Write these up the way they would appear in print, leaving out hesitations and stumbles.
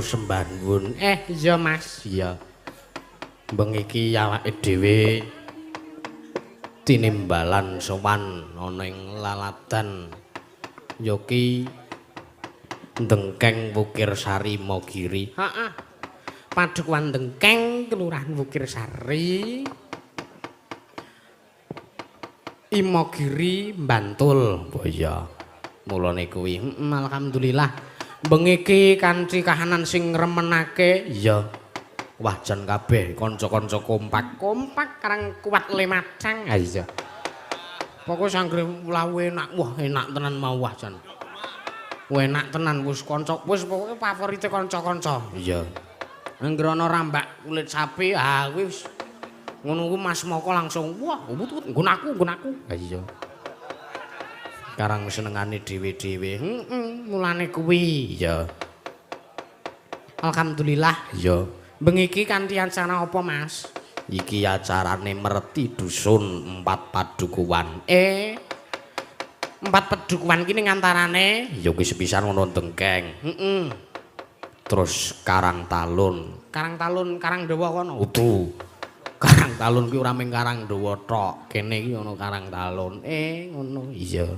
sembah nuwun. Iya Mas. Iya. Bengi iki awake dhewe tinimbalan sowan ana ing laladan ya ki Dengkeng Wukirsari Imogiri. Heeh. Padukuhan Dengkeng Kelurahan Wukirsari Imogiri Bantul. Oh iya. Mulane kuwi. Alhamdulillah. Bengi iki kanthi kahanan sing ngremenake. Iya. Wah jan kabeh kanca-kanca kompak. Kompak karang kuat lemacang. Ha iya. Pokoke sanggre lawe enak. Wah enak tenan mau wah jan. Enak tenan wis kanca wis pokoke favorite kanca-kanca. Iya. Anggere ana rambak kulit sapi, ha kuwi wis ngono kuwi Mas Moko langsung wah wut nggon aku, nggon aku. Ha iya. Karang senengane dhewe-dhewe. Heeh, mulane kuwi. Iya. Alhamdulillah. Iya. Bengi iki kanthi acara apa, Mas? Iki acarane merti dusun 4 padukuhan. 4 pedukuhan ki ning antarane ya kuwi sepisan ana Dengkeng. Heeh. Terus Karang Talun. Karang Talun, Karang Dawa kono. Udu. Karang Talun ki ora mung Karang Dawa tok. Kene iki ana Karang Talun. Ngono. Iya.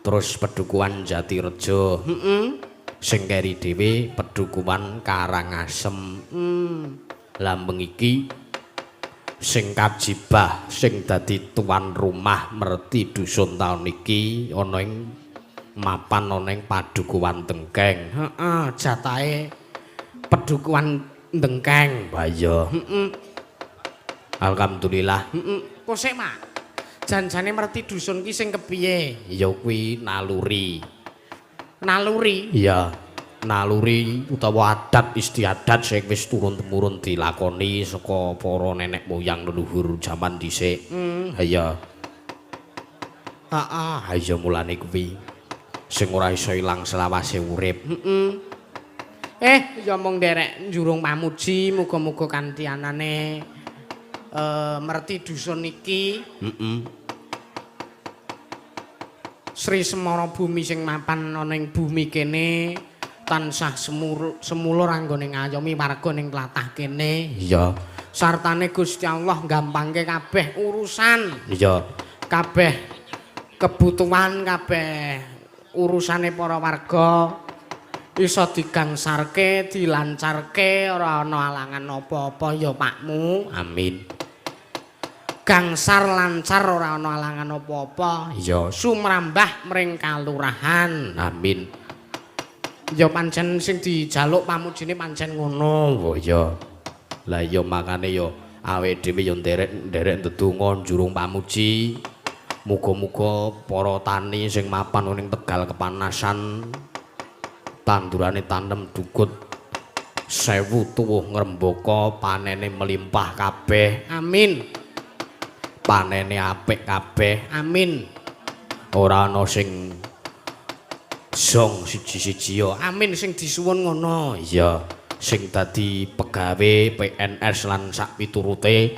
Terus pedukuhan Jatirejo. Heeh. Sing keri dhewe pedukuhan Karangasem. Lah bengi iki sing kajibah sing dadi tuan rumah merti dusun taun iki ana ing mapan ana ing padukuhan Dengkeng. Heeh, jatahe pedukuhan Dengkeng. Wah iya. Heeh. Alhamdulillah. Heeh. Kok sik, Mak? Janjane merti dusun ki sing kepiye? Ya kuwi naluri. Naluri? Iya. Naluri utawa adat istiadat sing wis turun-temurun dilakoni saka para nenek moyang leluhur jaman dhisik. Iya. Heeh, iya mulane kuwi sing ora iso ilang selawase urip. Heeh. Ya mung nderek njurung pamuji muga-muga kanthi anane merti dusun iki. Heeh. Sri Semara Bumi sing mapan ana ing bumi kene tansah semulur anggone ngayomi warga ning tlatah kene. Iya. Sartane Gusti Allah gampangke kabeh urusan. Iya. Kabeh kebutuhan, kabeh urusane para warga iso digangsarke, dilancarke, ora ana alangan apa-apa ya Pakmu. Amin. Gangsar lancar ora ana alangan apa-apa. Iya. Sumrambah mring kalurahan. Amin. Ya pancen sing dijaluk pamujine pancen ngono. Oh iya. Lah iya makane ya awake dhewe ya nderek-nderek ndedonga njurung pamuji. Muga-muga para tani sing mapan ning Tegal kepanasan tandurane tanem dugut 1000 tuwuh ngrembaka, panene melimpah kabeh. Amin. Panene apik kabeh. Amin. Ora ana sing zong siji-siji ya. Amin sing disuwun ngono. Iya, sing dadi pegawe PNS lan sak piturute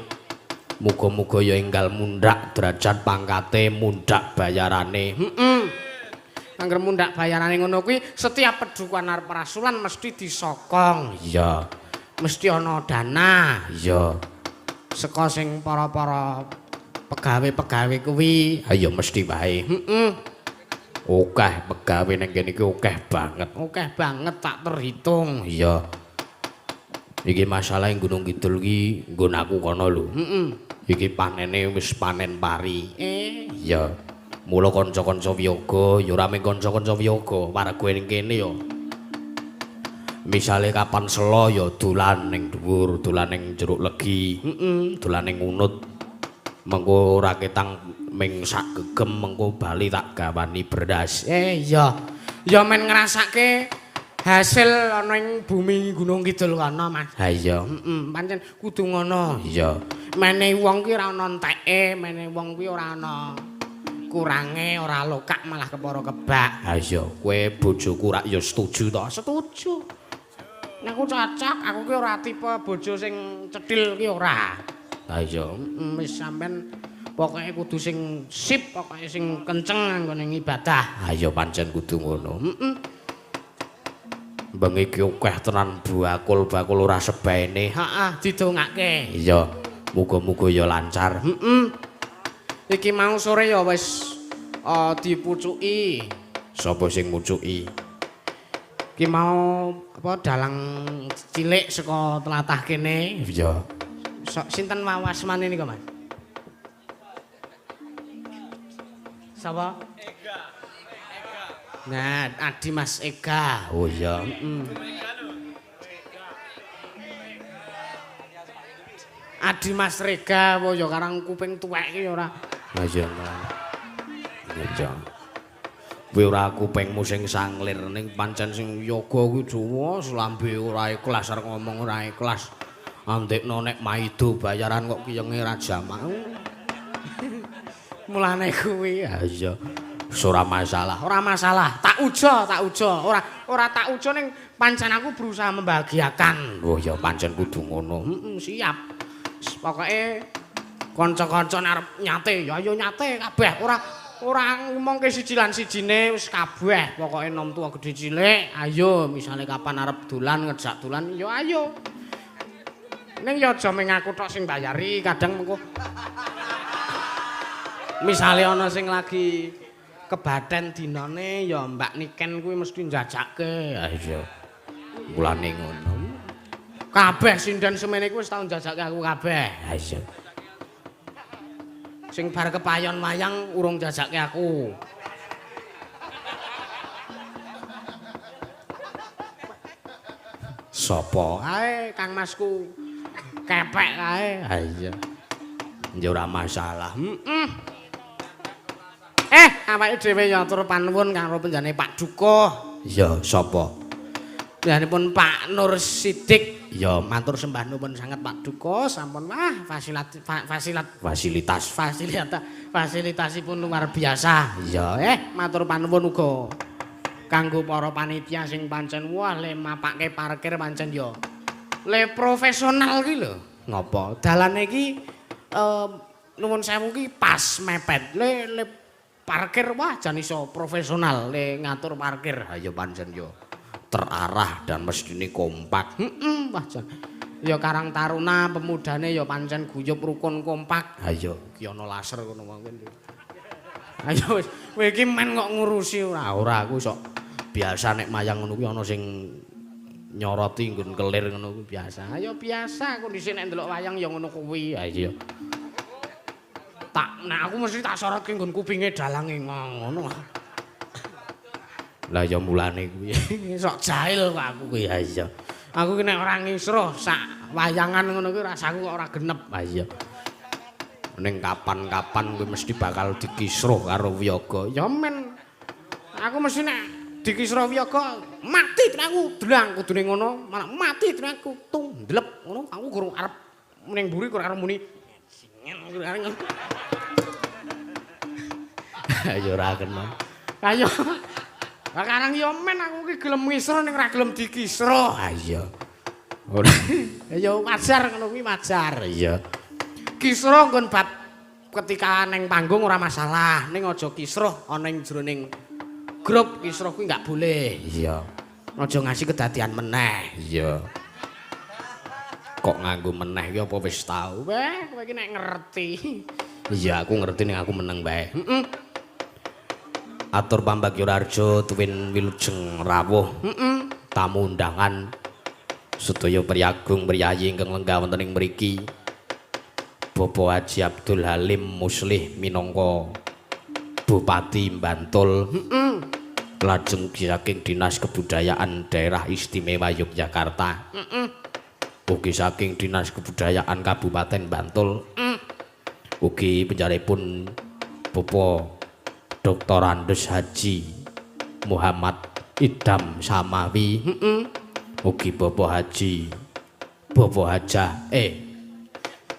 muga-muga ya enggal mundhak derajat pangkate, mundhak bayarane. Heeh. Angger mundhak bayarane ngono kuwi setiap pedukuhan arep rasulan mesti disokong. Iya. Mesti ana dana. Iya. Saka sing para-para pegawe-pegawe kuwi, ha ya mesti wae. Heeh. Akeh pegawe ning kene iki akeh banget. Akeh banget tak terhitung. Iya. Iki masalahe Gunung Kidul iki nggon aku kono lho. Heeh. Iki panene wis panen pari. Iya. Mula kanca-kanca wiyaga, ya ora mung kanca-kanca wiyaga, warga ning kene ya. Misale kapan selo ya dolan ning dhuwur, dolan ning Jeruk Legi, heeh, dolan ning Unut. Mengko ora ketang ming sak gegem mengko bali tak gawani beras. Iya. Ya men ngrasake hasil ana ing bumi Gunung Kidul kono, Mas. Ha iya, heeh, pancen kudu ngono. Iya. Mene wong kuwi ora ana enteke, mene wong kuwi ora ana kurange, ora lokak malah kepara kebak. Ha iya, kowe bojoku rak ya setuju to? Setuju. Nek aku cocok, aku ki ora tipe bojo sing cethil ki ora. Ha iya, wis sampean pokoke kudu sing sip, pokoke sing kenceng anggone ngibadah. Ha iya pancen kudu ngono. Heeh. Bengi iki akeh tenan bakul-bakul ora sebaene. Heeh, didongake. Iya, muga-muga ya lancar. Heeh. Iki mau sore ya wis dipucuki. Sapa sing mucuki? Iki mau apa dalang cilik saka tlatah kene. Iya. Sinten wawasmane nika, Mas? Sapa? Ega. Nah, Adi Mas Ega. Oh iya. Heeh. Adi Mas Rega, apa ya karang kuping tuwek iki ora. Ha iya. Iya. Kuwi ora kupingmu sing sanglir ning pancen sing yoga kuwi dawa lambe ora ikhlas arep ngomong ora ikhlas. Andekno nek maido bayaran kok kiyenge ra jamak. Mulane kuwi. Ha iya. Ora masalah, ora masalah. Tak ujo, tak ujo. Ora tak ujo ning pancen aku berusaha membahagiakan. Oh ya pancen kudu ngono. Heeh, siap. Pokoke kanca-kanca arep nyate, ya ayo nyate kabeh. Ora ngomongke siji lan sijine wis kabeh. Pokoke nom tuwa gedhe cilik, ayo misale kapan arep dolan ngejak dolan ya ayo. Ning ya aja mung aku tok sing bayari, kadang mengko misale ana sing lagi kebaten dinane ya Mbak Niken kuwi mesti njajake. Ha iya. Mulane ngono. Kabeh sinden semene kuwi wis tau njajake aku kabeh. Ha iya. Sing bar kepayon wayang urung njajake aku. Sopo kae Kang Masku? Kepek kae. Ha iya. Ya ora masalah. Heeh. Awake dhewe ya atur panuwun karo penjane Pak Dukuh. Iya, sapa? Penjanipun Pak Nur Sidik. Ya, matur sembah nuwun sanget Pak Dukuh, sampun wah fasilitas fasilitasipun luar biasa. Iya, matur panuwun uga kanggo para panitia sing pancen wah le mapake parkir pancen ya le profesional ki lho. Ngopo? Dalane iki nuwun sewu ki pas mepet. Le parkir wah jan iso profesional le ngatur parkir. Ha ya pancen ya terarah dan mestine kompak. Heeh, wah jan. Ya Karang Taruna pemudane ya pancen guyub rukun kompak. Ha iya, iki ana laser ngono wae. Ayo wis, kowe iki men kok ngurusi ora. Ora aku sok biasa nek mayang ngono kuwi ana sing nyoroti nggon kelir ngono kuwi biasa. Ayo biasa kondisi nek ndelok wayang ya ngono kuwi. Ha iya. Tak nek aku mesti tak sorotke nggon kupinge dalange ngono. Lah ya mulane kuwi. Sok jahil kok aku kuwi. Ha iya. Aku ki nek ora ngisruh sak wayangan ngono kuwi rasaku kok ora genep. Ha iya. Ning kapan-kapan kuwi mesti bakal dikisruh karo wiyaga. Ya men. Aku mesti nek dikisruh wiyaga mati aku dlang kudune ngono, malah mati aku tung ndlep ngono aku gurung arep ning mburi kurang arep muni. Ya ora kena. Ayo. Lah karang ya men aku ki gelem ngisruh ning ora gelem dikisruh. Ha iya. Ora. Ya wajar ngono kuwi wajar. Iya. Kisruh nggon bab ketika neng panggung ora masalah, ning aja kisruh ana ing jroning grup kisruh kuwi enggak boleh. Iya. Aja ngasih kedadian meneh. Iya. Kok nganggo meneh ki apa wis tau? Weh, kowe iki nek ngerti. Iya, aku ngerti ning aku meneng bae. Heeh. Atur pambagyo raharja tuwin wilujeng rawuh. Heeh. Tamu undangan sedaya priyagung priyayi ingkang lenggah wonten ing mriki. Bapak Haji Abdul Halim Muslih minangka Bupati Bantul. Heeh. Lajeng saking Dinas Kebudayaan Daerah Istimewa Yogyakarta. Heeh. Ugi saking Dinas Kebudayaan Kabupaten Bantul. Ugi penjaripun Bapak Dr. Andes Haji Muhammad Idam Samawi. Ugi Bapak Haji Bapak Hajah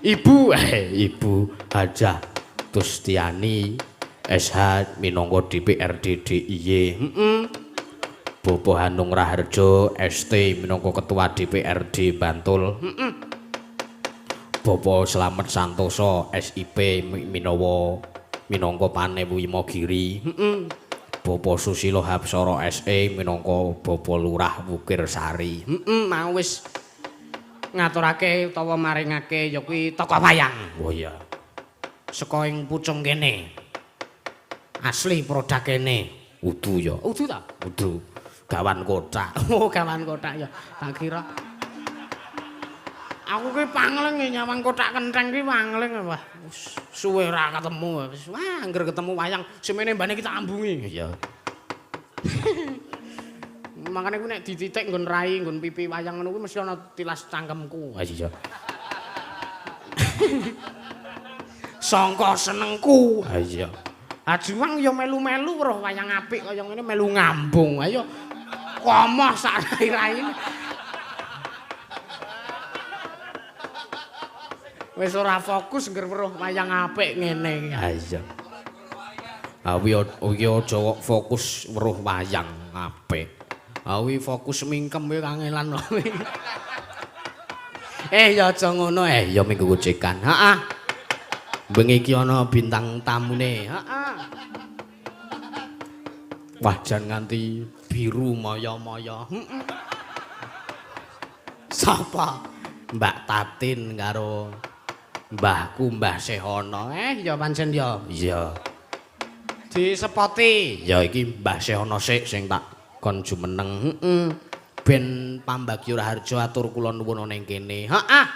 Ibu Ibu Hajah Tustiani SH minangka DPRD DIY. Bapak Hanung Raharjo ST minangka Ketua DPRD Bantul. Bapak Slamet Santoso SIP minawa minangka Panewu Imogiri. Bapak Susilo Hapsara SE minangka Bapak Lurah Wukirsari. Heeh, mau wis ngaturake utawa maringake ya kuwi tokoh wayang. Oh iya. Saka ing Pucung kene. Asli produk kene. Udu ya. Udu ta? Udu. Gawan kothak. Oh, gawan kothak ya. Tak kira aku ki pangling nyawang kothak kentheng ki pangling wah suwe ora ketemu. Wah, angger ketemu wayang semene mbane kita ambungi. Iya. Makane kuwi nek dititik nggon rai, nggon pipi wayang ngono kuwi mesti ana tilas cangkemku. Ha iya. Sangka senengku. Ha iya. Ajuwang ya melu-melu weruh wayang apik kaya ngene melu ngambung. Ayo komoh sak rai-raine. Wis ora fokus ngger weruh wayang apik ngene iki. Ha iya. Ha wi aja kok fokus weruh wayang apik. Ha wi fokus mingkem kuwi kangelan. Ya aja ngono ya minggu gojekan. Heeh. Bengi iki ana bintang tamune. Heeh. Wah jan nganti biru maya-maya. Heeh. Sapa? Mbak Tatin karo mbahku Mbah Sehono. Ya pancen ya. Iya. Disepoti. Ya iki Mbah Sehono sik sing tak kon jumeneng. Heeh. Ben Pambagyo Raharjo atur kula nuwun ning kene. Heeh.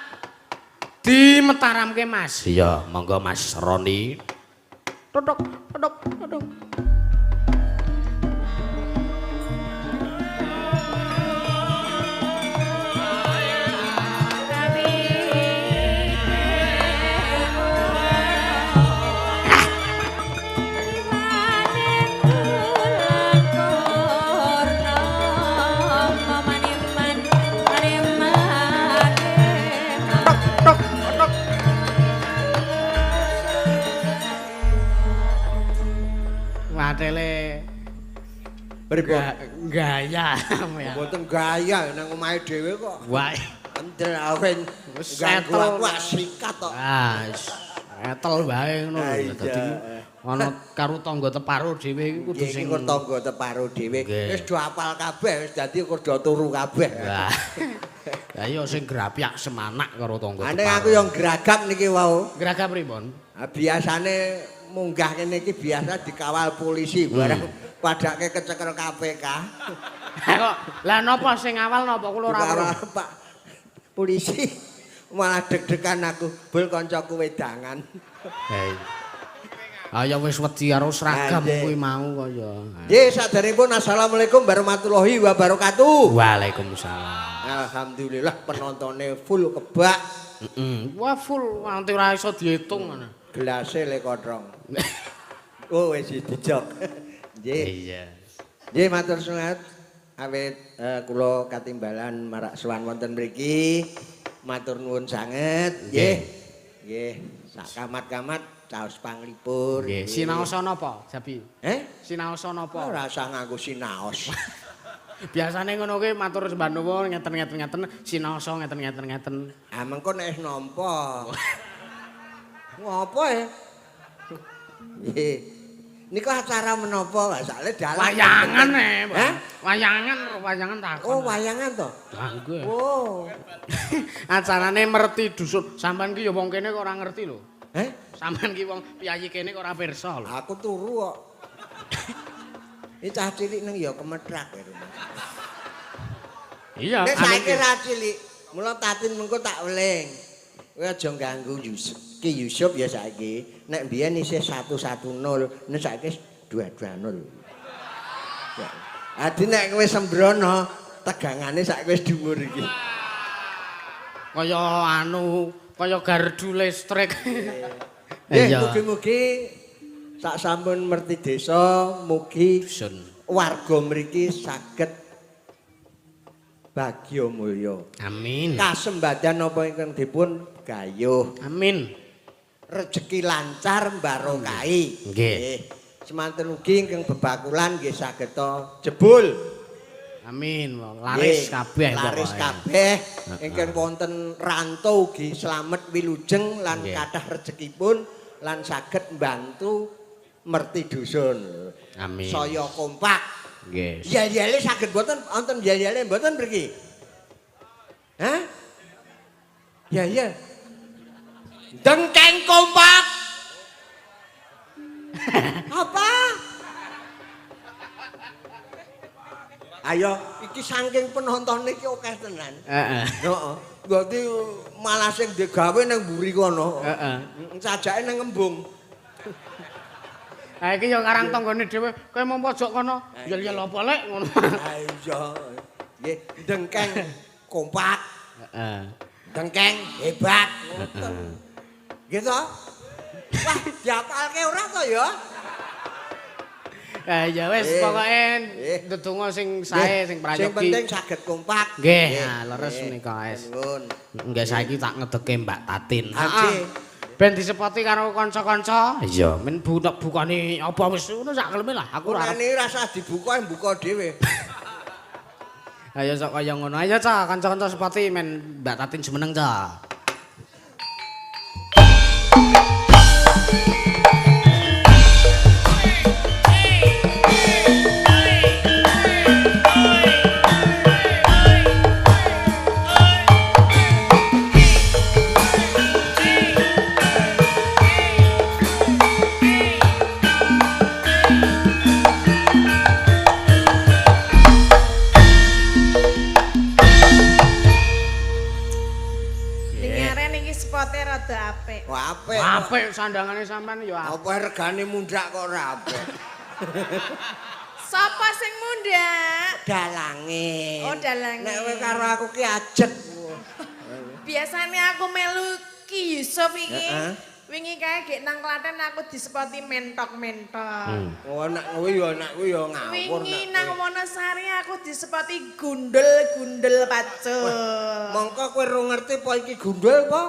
Dimetaramke Mas. Iya, monggo Mas Roni. Tutuk, tutuk, tutuk. Watele pripun? Gaya. Mboten gaya nang omahe dhewe kok. Wah. Enten awen ganggu aku sikat kok. Ah, etel wae ngono lho. Dadi ana karo tangga teparo dhewe iki kudu sing tangga teparo dhewe. Wis do apal kabeh, wis dadi kudu turu kabeh. Lah. Lah iya sing grapyak semanak karo tangga teparo. Ane aku yang gragap niki wau. Gragap pripun? Biasane munggah kene iki biasa dikawal polisi barang padake kecekel KPK. Kok lah napa sing ngawal napa kula ora weruh Pak polisi malah deg-degan aku bul kancaku wedangan. Hei. Ayo wis wedi karo seragam kuwi mau kaya. Nggih saderengipun assalamualaikum warahmatullahi wabarakatuh. Waalaikumsalam. Alhamdulillah penontone full kebak. Heeh. Wah full nganti ora iso diitung ngono. Gelase le kotrong. Oh wis dijok. Nggih. Iya. Nggih matur suwun. Awit kula katimbalan marak sowan wonten mriki. Matur nuwun sanget. Nggih. Nggih, sak kamat-kamat caos panglipur. Nggih, sinaosa napa, Jabi? Sinaosa napa? Ora usah nganggo sinaos. Biasane ngono kuwi matur sembah nuwun ngeten-ngeten-ngeten, sinaosa ngeten-ngeten-ngeten. Ah mengko nek wis nampa. Ngopo ya? Nggih. Niku acara menapa? Asale dalang. Wayangan e, Pak. Wayangan, wayangan takon. Oh, wayangan to? Lah nggih. Oh. Acarane merti dusun. Sampeyan ki ya wong kene kok ora ngerti lho. Heh? Sampeyan ki wong piyayi kene kok ora pirsa lho. Aku turu kok. Iki cah cilik nang ya kemetrak ya. Iya, nek saiki ra cilik, mula Tatin mengko tak weling. Kowe aja ganggu Yusuf. Ki Yusuf ya saiki, nek mbiyen isih 110, nek saiki 220. Ya. Adi nek kowe sembrono, tegangane saiki wis dhuwur iki. Kaya anu, kaya gardu listrik. Nggih, mugi-mugi sak sampun merti desa, mugi warga mriki saged bagya mulya. Amin. Kasembadan napa ingkang dipun gayuh. Amin. Rejeki lancar barokahi. Nggih. Semanten ugi ingkang bebakulan nggih saged jebul. Amin. Laris kabeh. Laris kabeh. Ingkang wonten rantau ugi slamet wilujeng lan kathah rejekipun lan saged mbantu Merti dusun. Amin. Saya kompak. Nggih. Yel-yele saged mboten wonten yel-yele mboten mriki? Hah? Ya ya. Dengkeng kompak. Apa? Ayo, iki saking penontone iki akeh tenan. Heeh. Heeh. Dadi malah sing digawe nang mburi kono. Heeh. Sajake nang embung. Ha iki ya karang tanggane dhewe, kowe mau pojok kono, yel-yel apa lek ngono. Ha iya. Nggih, dengkeng kompak. Heeh. Dengkeng hebat. Ngoten. Nggih to? Wah, diapalke ora to ya? Ya wis pokoke ndedonga sing sae sing prayogi. Sing penting saged kompak. Nggih, leres menika wis. Nuwun. Nggih saiki tak ngedeke Mbak Tatin. Heeh. Ben disepoti karo kanca-kanca. Iya, men buka-bukane apa wis ngono sak keleme lah. Aku ora arep. Ora rasah dibuka, buka dhewe. Ayo sok kaya ngono. Ayo ca, kanca-kanca sepoti men Mbak Tatin jumeneng ca. Apik sandangane sampean ya apik. Apa regane mundhak kok ora apik. Sapa sing mundhak? Dalange. Oh, dalange. Nek kowe karo aku ki ajet. Biasane aku melu Ki Yusuf iki. Wingi kae gek nang Klaten aku disepoti mentok-mentok. Oh, nek kowe ya nek kowe ya ngawur. Wingi nang Wonosari aku disepoti gundel-gundel pacul. Mongko kowe ora ngerti apa iki gundul apa?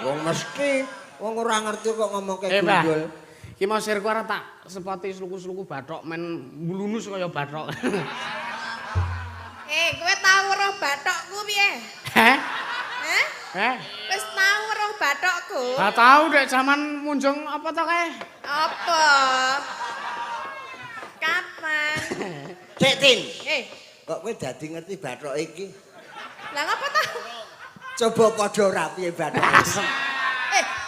Wong mesti wong ora ngerti kok ngomongke gundul. Ki mau sirku arep tak sepoti sluku-sluku bathok men mlunus kaya bathok. Kowe tau weruh bathokku piye? Heh? Heh? Heh? Wis tau weruh bathokku? Gak tau dek jaman munjung apa to kae? Apa? Kapan? Cek Tin. Kok kowe dadi ngerti bathok iki? Lah ngapa ta? Coba padha ora piye bathok.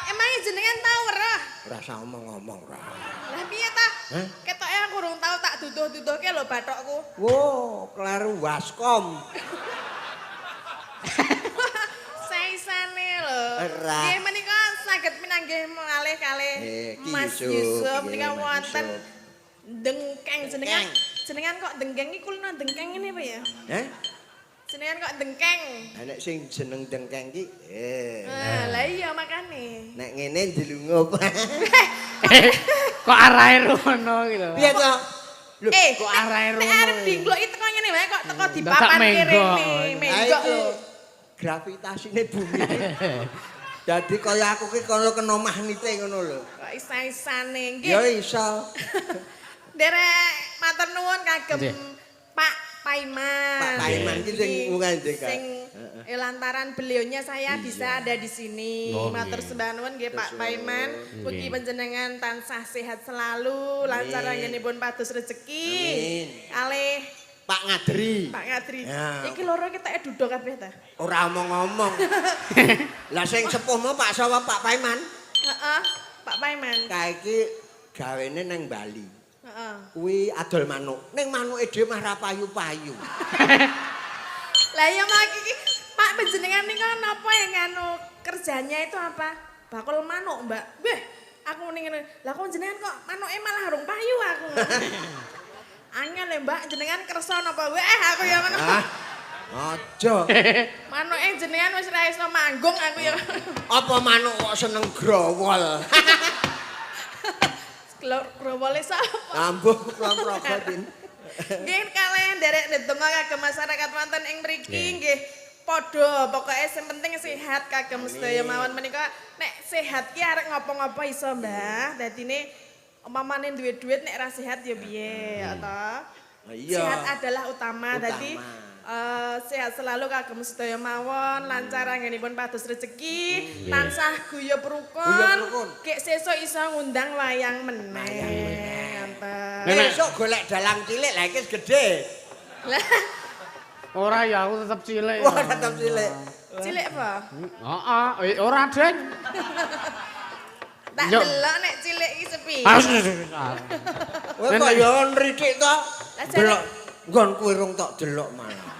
Emang jenengan tau weruh? Ora usah omong-omong ora. Lah piye ta? Ketoke aku urung tau tak duduh-duduhke lho bathokku. Wo, kleru waskom. Saisane lho. Nggih menika saged pinanggih malih kalih Mas Yusuf menika wonten dengkeng jenengan. Jenengan kok dengkeng iki kulino dengkeng ngene apa ya? Heh? Jenengan kok dengkeng. Nek sing jeneng dengkeng ki. Lah iya makane. Nek ngene dilungup. Kok arahe rono iki lho. Piye to? Lho, kok arahe rono. Nek arep dingloki teko ngene wae kok teko dipapan kene. Menggok. Gravitasine bumi. Dadi kaya aku ki kono kena magnete ngono lho. Kok isa-isane nggih. Ya iso. Nderek matur nuwun kagem Pak Paiman. Pak Paiman ki sing ngandhek. Sing lantaran beliaunya saya bisa ada di sini. Matur sembah nuwun nggih Pak Paiman. Mugi panjenengan tansah sehat selalu, lancar anggenipun pados rejeki. Amin. Kalih Pak Ngadri. Pak Ngadri. Iki loro keteke duda kabeh ta? Ora omong-omong. Lah sing sepuh mau Pak sapa Pak Paiman? Heeh, Pak Paiman. Kae iki gawene nang Bali. Heeh. Kuwi adol manuk. Ning manuke dhewe mah ra payu-payu. Lah iya mak iki Pak panjenengan nika napa yang anu kerjanya itu apa? Bakul manuk, Mbak. Beh, aku muni ngene. Lah kok jenengan kok manuke malah urung payu aku. Angel ya Mbak, jenengan kersa napa wae aku ya ngono. Ah. Aja. Manuke jenengan wis ra iso manggung aku ya. Apa manuk kok seneng growol? Growole sapa? Ambuh kula progo Tin. Nggih kalih nderek ndedonga kagem masyarakat wonten ing mriki nggih padha pokoke sing penting sehat kagem sedaya mawon menika nek sehat ki arek ngopo-ngopo iso Mbah. Dadine umpamane duwe duit nek ra sehat ya piye ya toh. Iya. Sehat adalah utama. Dadi Sehat selalu kagem sedaya mawon, lancar anggenipun pados rejeki, tansah guyub rukun. Kek sesuk iso ngundang wayang meneh. Ngoten. Besok golek dalang cilik lah iki gedhe. Lah ora ya aku tetep cilik. Wah, tetep cilik. Cilik apa? Heeh, ora deng. Tak delok nek cilik iki sepi. Kowe kok ya nritik to? Delok nggon kuwi rung tok delok malah.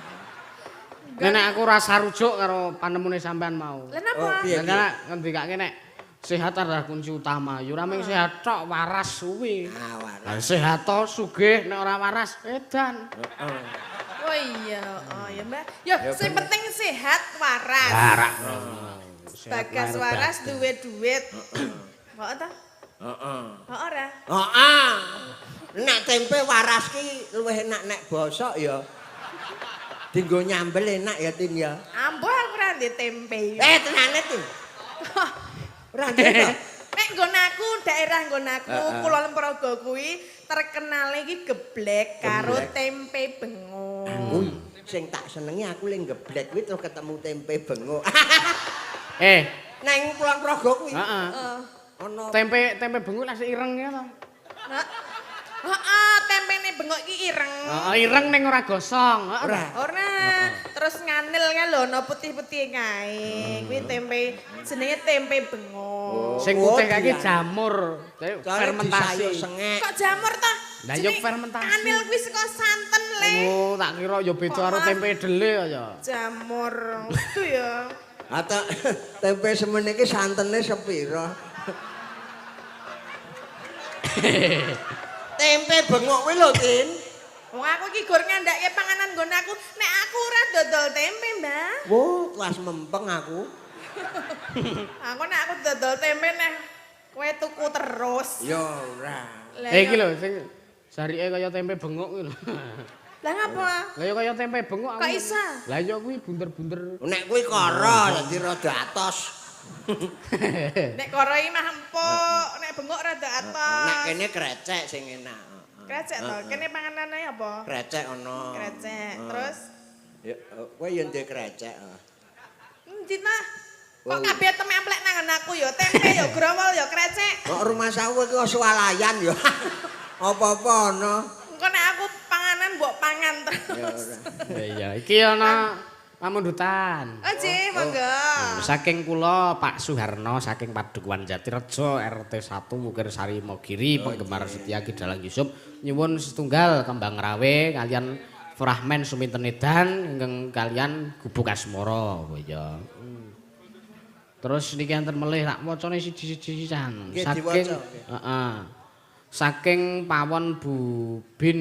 Nek aku ora sarujuk karo panemune sampean mau. Lah napa? Lah ngendikake nek sehat adalah kunci utama. Ya ora mung sehat tok, waras kuwi. Ah, waras. Sehat to sugih nek ora waras edan. Heeh. Oh iya, oh ya Mbak. Ya sing penting sehat waras. Waras. Bagas waras duwe duit. Heeh ta? Heeh. Heeh ora? Heeh. Nek tempe waras ki luwih enak nek bosok ya. Dinggo nyambel enak ya Tin ya. Ambuh aku ora ndek tempe. Eh tenane Tin. Ora ndek to. Nek nggon aku daerah nggon aku Kulon Progo kuwi terkenal iki geblek karo tempe bengok. Kuwi sing tak senengi aku ling geblek kuwi terus ketemu tempe bengok. Nang Kulon Progo kuwi. Heeh. Ono tempe bengok lak ireng ya to. Heeh, tempene bengok iki ireng. Heeh, ireng ning ora gosong. Ora. Ora. Terus nganil kae lho ana putih-putih kae. Kuwi tempe jenenge tempe bengok. Sing putih kae iki jamur, fermentasi. Kok jamur ta? Lah ya fermentasi. Kanil kuwi saka santen le. Oh, tak kira ya beda karo tempe dhele ya. Jamur itu ya. Ata tempe semene iki santene sepira? Tempe bengok kuwi lho, Tin. Wong aku iki gur ngandhake panganan nggon aku, nek aku ora dodol tempe, Mbak. Wo, kelas mempeng aku. Aku nek aku dodol tempe nek kowe tuku terus. Ya ora. Eh iki lho sing jarike kaya tempe bengok kuwi lho. Lah ngapa? Lah ya kaya tempe bengok aku. Kok isa? Lah ya kuwi bunder-bunder. Nek kuwi kara dadi rada atos. Nek kara iki mah empuk, nek bengok rada atos. Nek kene krecek sing enak. Krecek to, kene panganane apa? Krecek ana. Krecek. Terus ya kowe ya ndek krecek. Endi ta? Kok kabeh tememplek nang aku ya, tempe ya growol ya krecek. Kok rumah sawu iki swalayan ya. Apa-apa ana. Engko nek aku panganan mbok pangan terus. Ya iya, iki ana pamundutan. Oh, nggih, monggo. Saking kula Pak Suharno saking Padukuhan Jatirejo RT 1 Wukirsari Imogiri, penggemar setia Ki Dalang Yusuf nyuwun setunggal kembang rawe kalian fragmen Suminten Edan ingkang kalian Gubuk Asmara. Oh iya. Terus niki enten melih tak wacane siji-siji sisan. Saking heeh. Saking pawon Bu Bin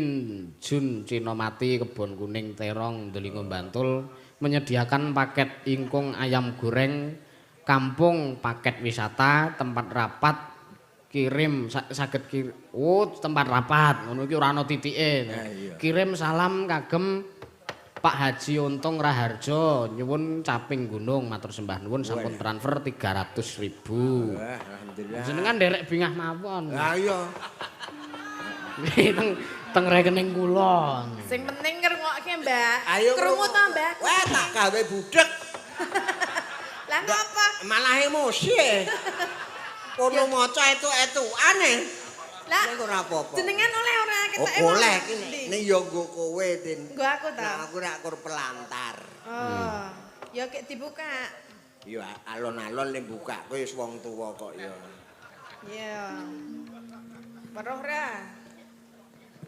Jun Cinomati Kebon Kuning Terong Delingo Bantul menyediakan paket ingkung ayam goreng kampung, paket wisata, tempat rapat, kirim saged kirim oh tempat rapat ngono iki ora ana titike. Kirim salam kagem Pak Haji Untung Raharjo nyuwun caping gunung matur sembah nuwun sampun transfer 300.000. Wah, alhamdulillah. Jenengan nderek bingah mawon. Lah iya. Teng teng rekening kula. Sing penting ngrungokke, Mbak. Ayo krungu to, Mbak? Wah, tak gawe budek. Lah ngapa? Malah emosi. Kono maca etuk-etukan e. Lah ora apa-apa. Jenengan oleh ora ketoke. Oh, oleh iki nek ya nggo kowe, Tin. Nggo aku ta? Nah, aku rak kur pelantar. Oh. Ya kek dibuka. Ya alon-alon nek buka kowe wis wong tuwa kok ya. Iya. Weruh ora?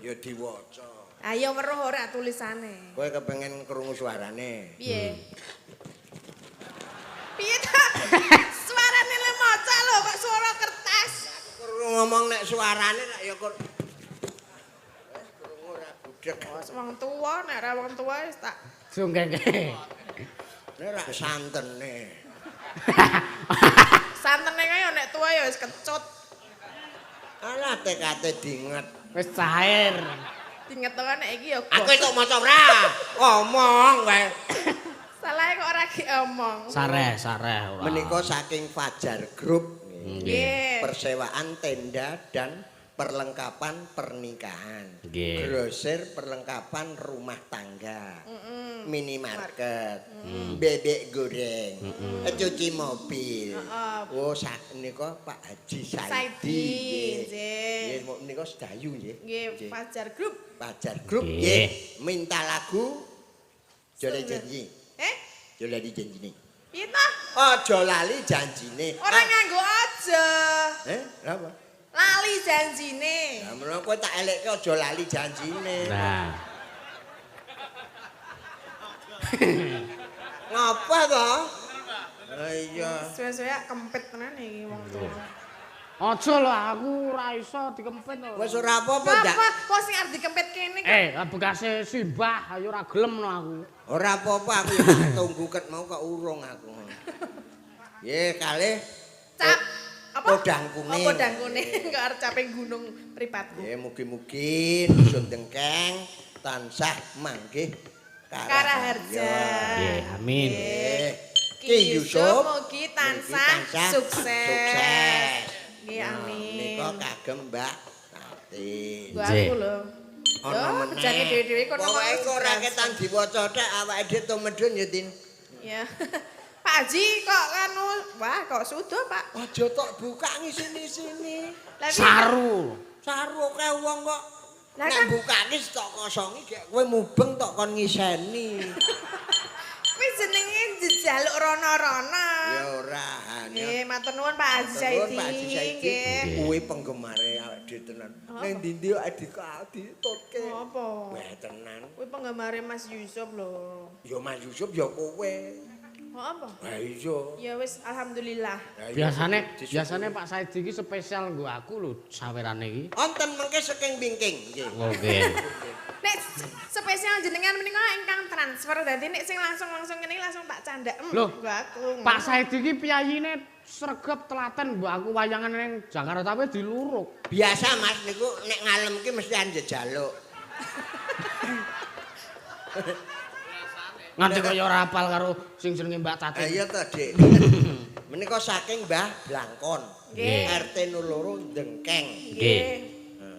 Ya diwaca. Ayo weruh ora tulisane. Kowe kepengin krungu suarane. Piye? Piye ta? Suarane le maca lho kok suara kertas. Ngomong nek suarane rak ya kok wis krungu ora budhek. Wong tuwa nek ora wong tuwa wis tak jongkengke. Nek rak santene. Santene kaya nek tuwa ya wis kecut. Alah tekate dinget. Wis cair. Dinget to nek iki ya. Aku kok maca ora. Ngomong wae. Salahe kok ora ki omong. Sareh, ora. Menika saking Fajar Group. Nggih. Persewaan tenda dan Perlengkapan pernikahan. Grosir perlengkapan rumah tangga. Minimarket. Bebek goreng. Cuci mobil. Oh, sak nika Pak Haji Saidi. Nggih. Nggih, nika sedayu nggih. Nggih, Fajar Group. Fajar Group nggih. Minta lagu Jole Janji. Eh? Aja lali janjine. Piye ta? Aja lali janjine. Ora nganggo aja. Eh, lha apa? Lali janjine. Lah menawa kowe tak elekke aja lali janjine. Nah. Ngapa to? Lah iya. Suwe-suwe kempit tenan iki wong tuwa. Aja lho aku ora iso dikempit lho. Wis ora apa-apa ndak. Apa kok sing arep dikempit kene kok? Bekase simbah ayo ora gelem no aku. Ora apa-apa aku tunggu ket mau kok urung aku. Nggih, kalih cap apa? Podang kuning. Oh, podang kuning kok arep caping gunung pripatku. Nggih, mugi-mugi dusun Dengkeng tansah manggih Karaharja. Nggih, amin. Ki Yusuf mugi tansah sukses. Nggih, amin. Nika kagem Mbak Tatin. Aku lho. Ana meneh. Jane dhewe-dhewe kono pokoke kok ora ketan diwaca tek awake dhewe tumedhun ya, Tin. Ya. Pak Haji kok anu, wah kok sudah, Pak. Aja tok buka ngisini-sini. Saru. Saru akeh wong kok. Nek bukake tok kosongi gek kowe mubeng tok kon ngiseni. Kuwi jenenge njaluk rono-rono. Ya ora. Nggih, matur nuwun Pak Haji Saidi. Pak Haji Saidi. Kuwi penggemare awake dhewe tenan. Ning ndi-ndi awake ditutke. Apa? Wah, tenan. Kuwi penggemare Mas Yusuf lho. Ya Mas Yusuf ya kowe. Apa? Ha iya. Ya wis alhamdulillah. Biasane Pak Saidi iki spesial nggo aku lho sawerane iki. Wonten mengke saking Bingking nggih. Oke. Nek spesial jenengan menika ingkang transfer dadi nek sing langsung-langsung ngene langsung tak candhak nggo aku. Pak Saidi iki piyayine sregep telaten mbok aku wayangan ning Jakarta wae diluruk. Biasa Mas niku nek ngalem ki mesti njaluk. Nganti kaya ora apal karo sing jenenge Mbak Tatin. Iya to, Dik. Menika saking Mbah Blangkon. Nggih. RT 02 Dengkeng. Nggih.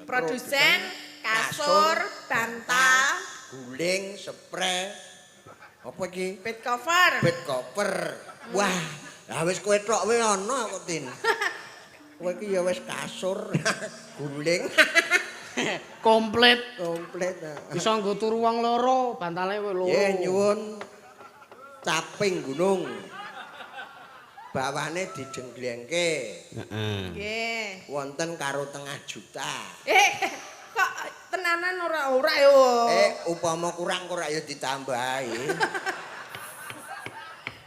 Produsen kasur, bantal, guling, spray. Apa iki? Bed cover. Bed cover. Wah, lah wis kowe tok wae ana kok, Tin. Kowe iki ya wis kasur, guling. Komplit. Komplit. Bisa nggo turu wong loro, bantale loro. Nggih, nyuwun caping gunung. Bawane dijengglengke. Heeh. Nggih. Wonten karo tengah juta. Kok tenanan ora-ora yo. Upama kurang ora ya ditambahi.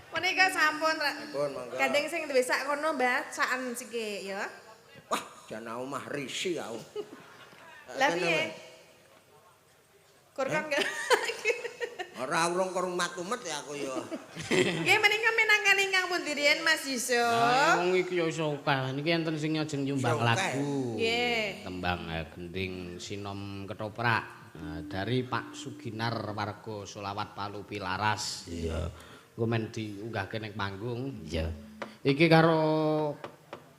Menika sampun. Sampun, monggo. Gandeng sing duwe sak kono, Mbah, sakan sithik ya. Wah, jan omah risi aku. Lah piye? Kur kan ora urung kerumat-umet ya aku ya. Nggih menika minangkani ingkang pundi riyen Mas Yusuf. Wong iki ya iso akeh. Niki enten sing nyajeng nyumbang lagu. Nggih. Tembang gending Sinom Ketoprak dari Pak Suginar warga Solawat Palu Pilaras. Iya. Engko men diunggahke ning panggung. Iya. Iki karo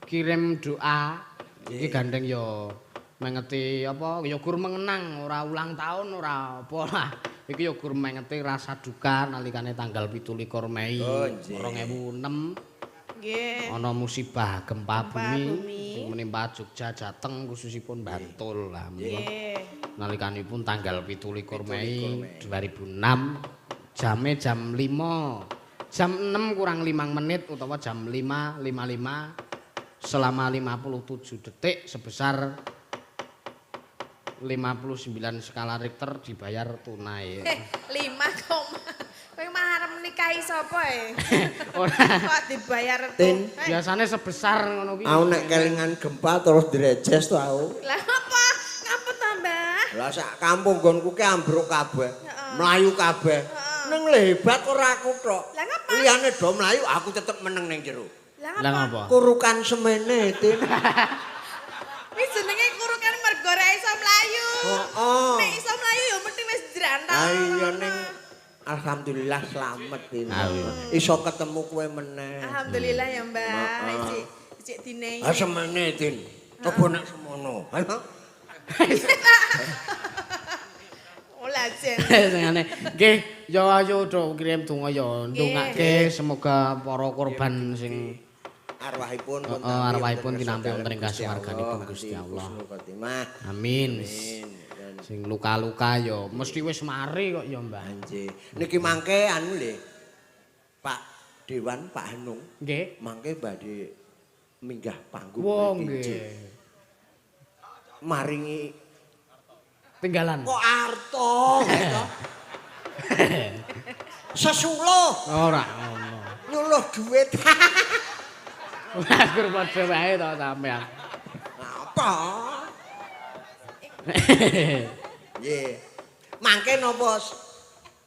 kirim doa. Iki gandeng ya mengeti apa ya gur mengenang ora ulang tahun ora apa lah. Iki ya gur mengeti rasa duka nalikane tanggal 27 Mei 2006. Nggih. Ana musibah gempa bumi sing menimpa Jogja, Jateng khususipun Bantul lah. Nggih. Nalikanipun tanggal 27 Mei 2006 jame jam 5, jam 6 kurang 5 menit utawa jam 5.55 selama 57 detik sebesar 59 skala Richter dibayar tunai. 5, kowe mah arep nikahi sapa e? Ora. Kok dibayar Tin? Biasane sebesar ngono kuwi. Aku nek kelingan gempa terus direjes to aku. Lah apa? Ngapa ta, Mbah? Lah sak kampung nggonku ki ambruk kabeh. Mlayu kabeh. Ning lebat ora aku tok. Lah ngapa? Liyane do mlayu aku tetep meneng ning jero. Lah Lah ngapa? ngapa? Kurukan semene, Tin. Wis jenenge kurukan mergo ora iso mlayu. Heeh. Nek iso mlayu ya mesti wis jrantal. Ah iya ning alhamdulillah slamet ini. Iso ketemu kowe meneh. Alhamdulillah ya, Mbah. Cik dinehi. Ah semene, Tin. Coba nek semono. Ngono. Ayo. Ola jen. Sing aneh. Nggih, ya ayo do kirim donga ya ndongake semoga para korban sing arwahipun pun arwahipun tinampi wonten ing kasuwarganipun Gusti Allah. Amin. Sing luka-luka ya mesti wis mari kok ya, Mbah. Nggih. Niki mangke anu lho. Pak Dewan, Pak Hanung. Nggih. Mangke badhe minggah panggung. Wong nggih. Maringi tinggalan. Kok arto to? Sesuluh. Ora ngono. Nyuluh duit. Aku padha wae to sampean. Apa? Nggih. Mangke napa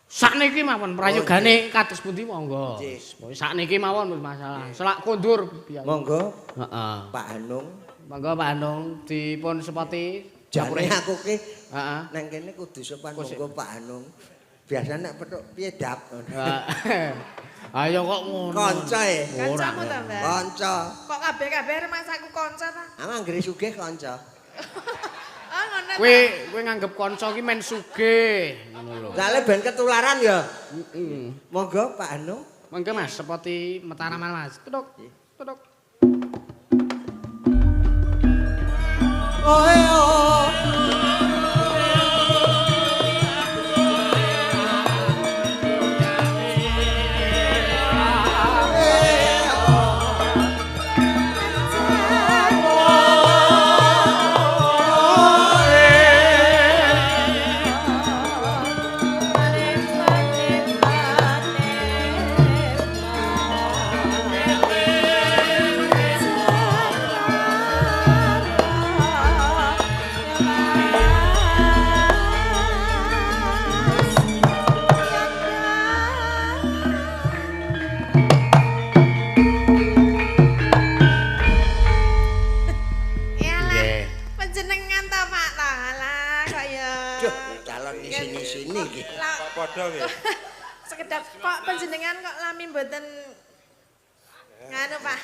sakniki mawon prayogane kados pundi monggo. Nggih. Sakniki mawon wis masalah. Selak kondur biyen. Monggo. Heeh. Pak Hanung. Monggo Pak Hanung dipun sepoti. Jane aku ki heeh. Nang kene kudu sopan monggo Pak Hanung. Biasane nek petuk piye dap. Ayo kok ngono. Kanca e. Kancamu ta, Mbak? Kanca. Kok kabeh-kabeh rumangsaku kanca ta? Ah anggere sugih kanca. Oh ngono. Kowe nganggep kanca ki men sugih ngono lho. Soale ben ketularan ya. Heeh. Monggo Pak Hanung. Monggo Mas, sepoti Mataraman Mas. Tutuk. Tutuk. Oh oh. Sekedap kok panjenengan kok lami mboten nganu Pak.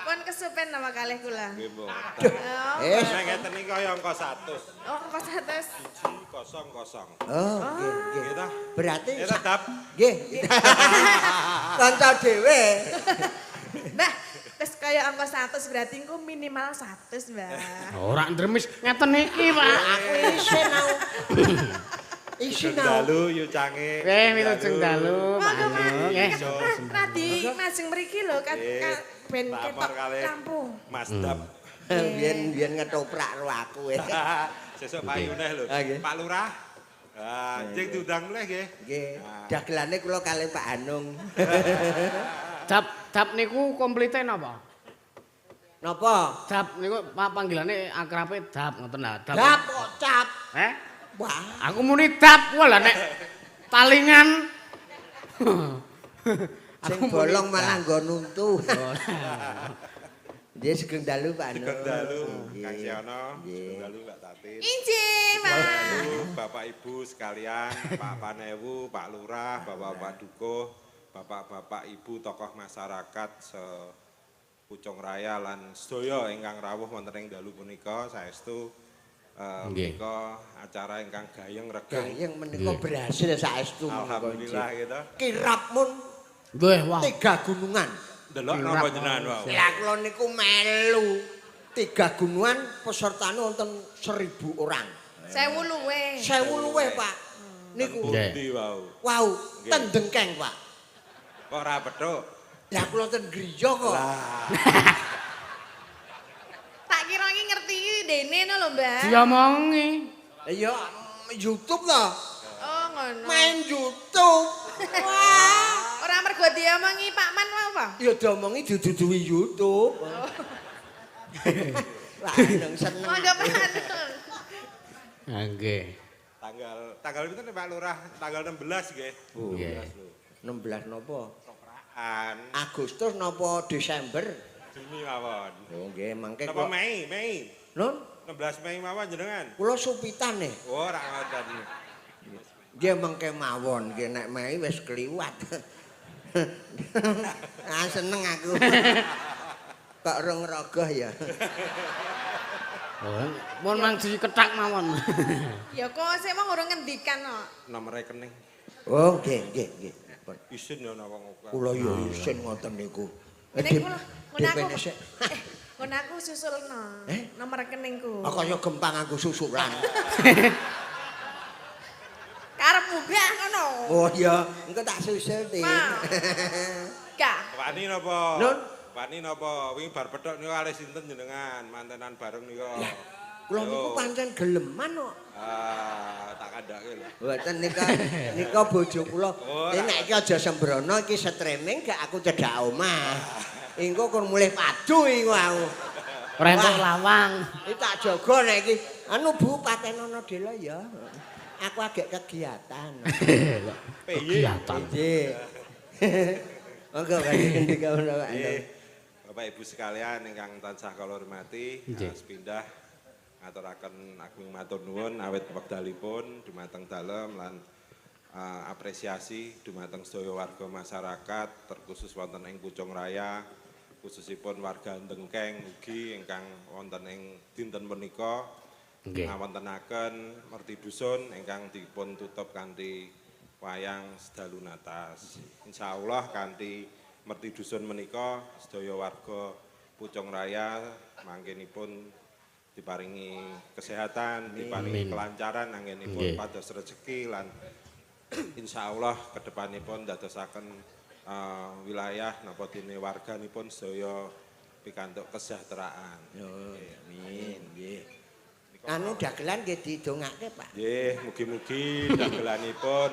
Pun kesupen napa kalih kula. Nggih mboten. Eh nek ngeten iki kaya angka 100. Oh, angka 100. 1 0 0. Oh, nggih nggih. Berarti tetap nggih. Kanca dhewe. Mbah, wis kaya angka 100 berarti engko minimal 100, Mbah. Ora ndremis ngeten iki, Pak. Aku isin aku. Isin dalu yu cange. Wilujeng dalu, Pak. Nggih. Radi majeng mriki lho ben ketok lampu. Mas Dap. Biyen ngetoprak ro aku. Sesuk payu neh lho. Pak Lurah. Ah, jeng diundang mleh nggih. Nggih. Dagelane kula kalih Pak Hanung. Dap dap niku komplite napa? Napa? Dap niku panggilane akrabe Dap ngoten lha. Dap kok cap. Eh? Wah, aku muni dap wah lah nek talingan. Sing bolong malah nggo nuntu. Nggih sugeng dalu Pak Hanung. Sugeng dalu Kang Siono, sugeng dalu Mbak Tatin. Injih, Pak. Bapak Ibu sekalian, Pak Panewu, Pak Lurah, Bapak-bapak Dukuh, bapak-bapak ibu tokoh masyarakat se Pucung Raya lan sedaya ingkang rawuh wonten ing dalu punika saestu menika acara ingkang gayeng regeng. Gayeng menika berhasil saestu. Alhamdulillah gitu. Kirap mun nggih wah. 3 gunungan. Delok napa jenengan wau? Lah kula niku melu 3 gunungan pesertane wonten 1000 orang. 1000 luwih. 1000 luwih, Pak. Niku pundi wau? Wau, ten Dengkeng, Pak. Kok ora petuk? Lah kula ten griya kok. Tak kira iki ngerti dene no lho, Mbak. Diomongi. Ya YouTube to. Oh, ngono. Main YouTube. Wah. Ora mergo diomongi Pak Man apa? Ya diomongi diduduhi YouTube. Wah, nang seneng. Monggo Pak Hanung. Nggih. Tanggal pinten Pak Lurah? Tanggal 16 nggih. Nggih. 16 napa? Toprakan. Agustus napa Desember? Juni mawon. Oh nggih, mangke kok. Napa Mei? Mei. Nun? 16 Mei mawon jenengan. Kula supitan nih. Oh, ora ngoten. Nggih mangke mawon, nggih nek Mei wis kliwat. Ah seneng aku. Kok rong rogoh ya. Oh, mun mang dikethak mawon. Ya kok sik mau urung ngendikan kok. Nomor rekening. Oh, nggih, nggih, nggih. Isin ya ana wong akeh. Kula ya isin ngoten niku. Nek kula ngono aku. DPNS. Ngono aku susulno. Eh? Nomor rekeningku. Ah, kaya gempang aku susulan. Karepmu gak ngono. Oh iya, engko tak susul, Tin. Gak. Wani napa? Nun. Wani napa? Wingi bar pethuk niku kalih sinten jenengan mantenan bareng niku. Kula niku pancen geleman kok. Ah, tak kandhake lho. Mboten nika nika bojo kula. Oh, Nek iki aja sembrono iki streaming gak aku cedhak omah. Engko kon mulih padu iku aku. Ora entuk lawang. Iki tak jaga nek iki. Anu Bu patenono dela ya. Aku agek kegiatan. Kegiatan. Nggih. Monggo badhe ngendika menawa Nggih. Bapak Ibu sekalian ingkang tansah kula hormati, sepindah ngaturaken agung matur nuwun awit wekdalipun dumateng dalem lan apresiasi dumateng sedaya warga masyarakat terkhusus wonten ing Pucung Raya, khususipun warga Dengkeng ugi ingkang wonten ing dinten punika ngawontenaken merti dusun ingkang dipun tutup kanthi wayang sedalu natas. Insyaallah kanthi merti dusun menika sedaya warga Pucung Raya mangkenipun diparingi kesehatan, diparingi Amin. kelancaran anggenipun pados rezeki lan insyaallah kedepanipun dadosaken wilayah napa dene warganipun sedaya pikantuk kesejahteraan. Yo, amin, nggih. Anu dagelan nggih didongake, Pak. Nggih, mugi-mugi dagelanipun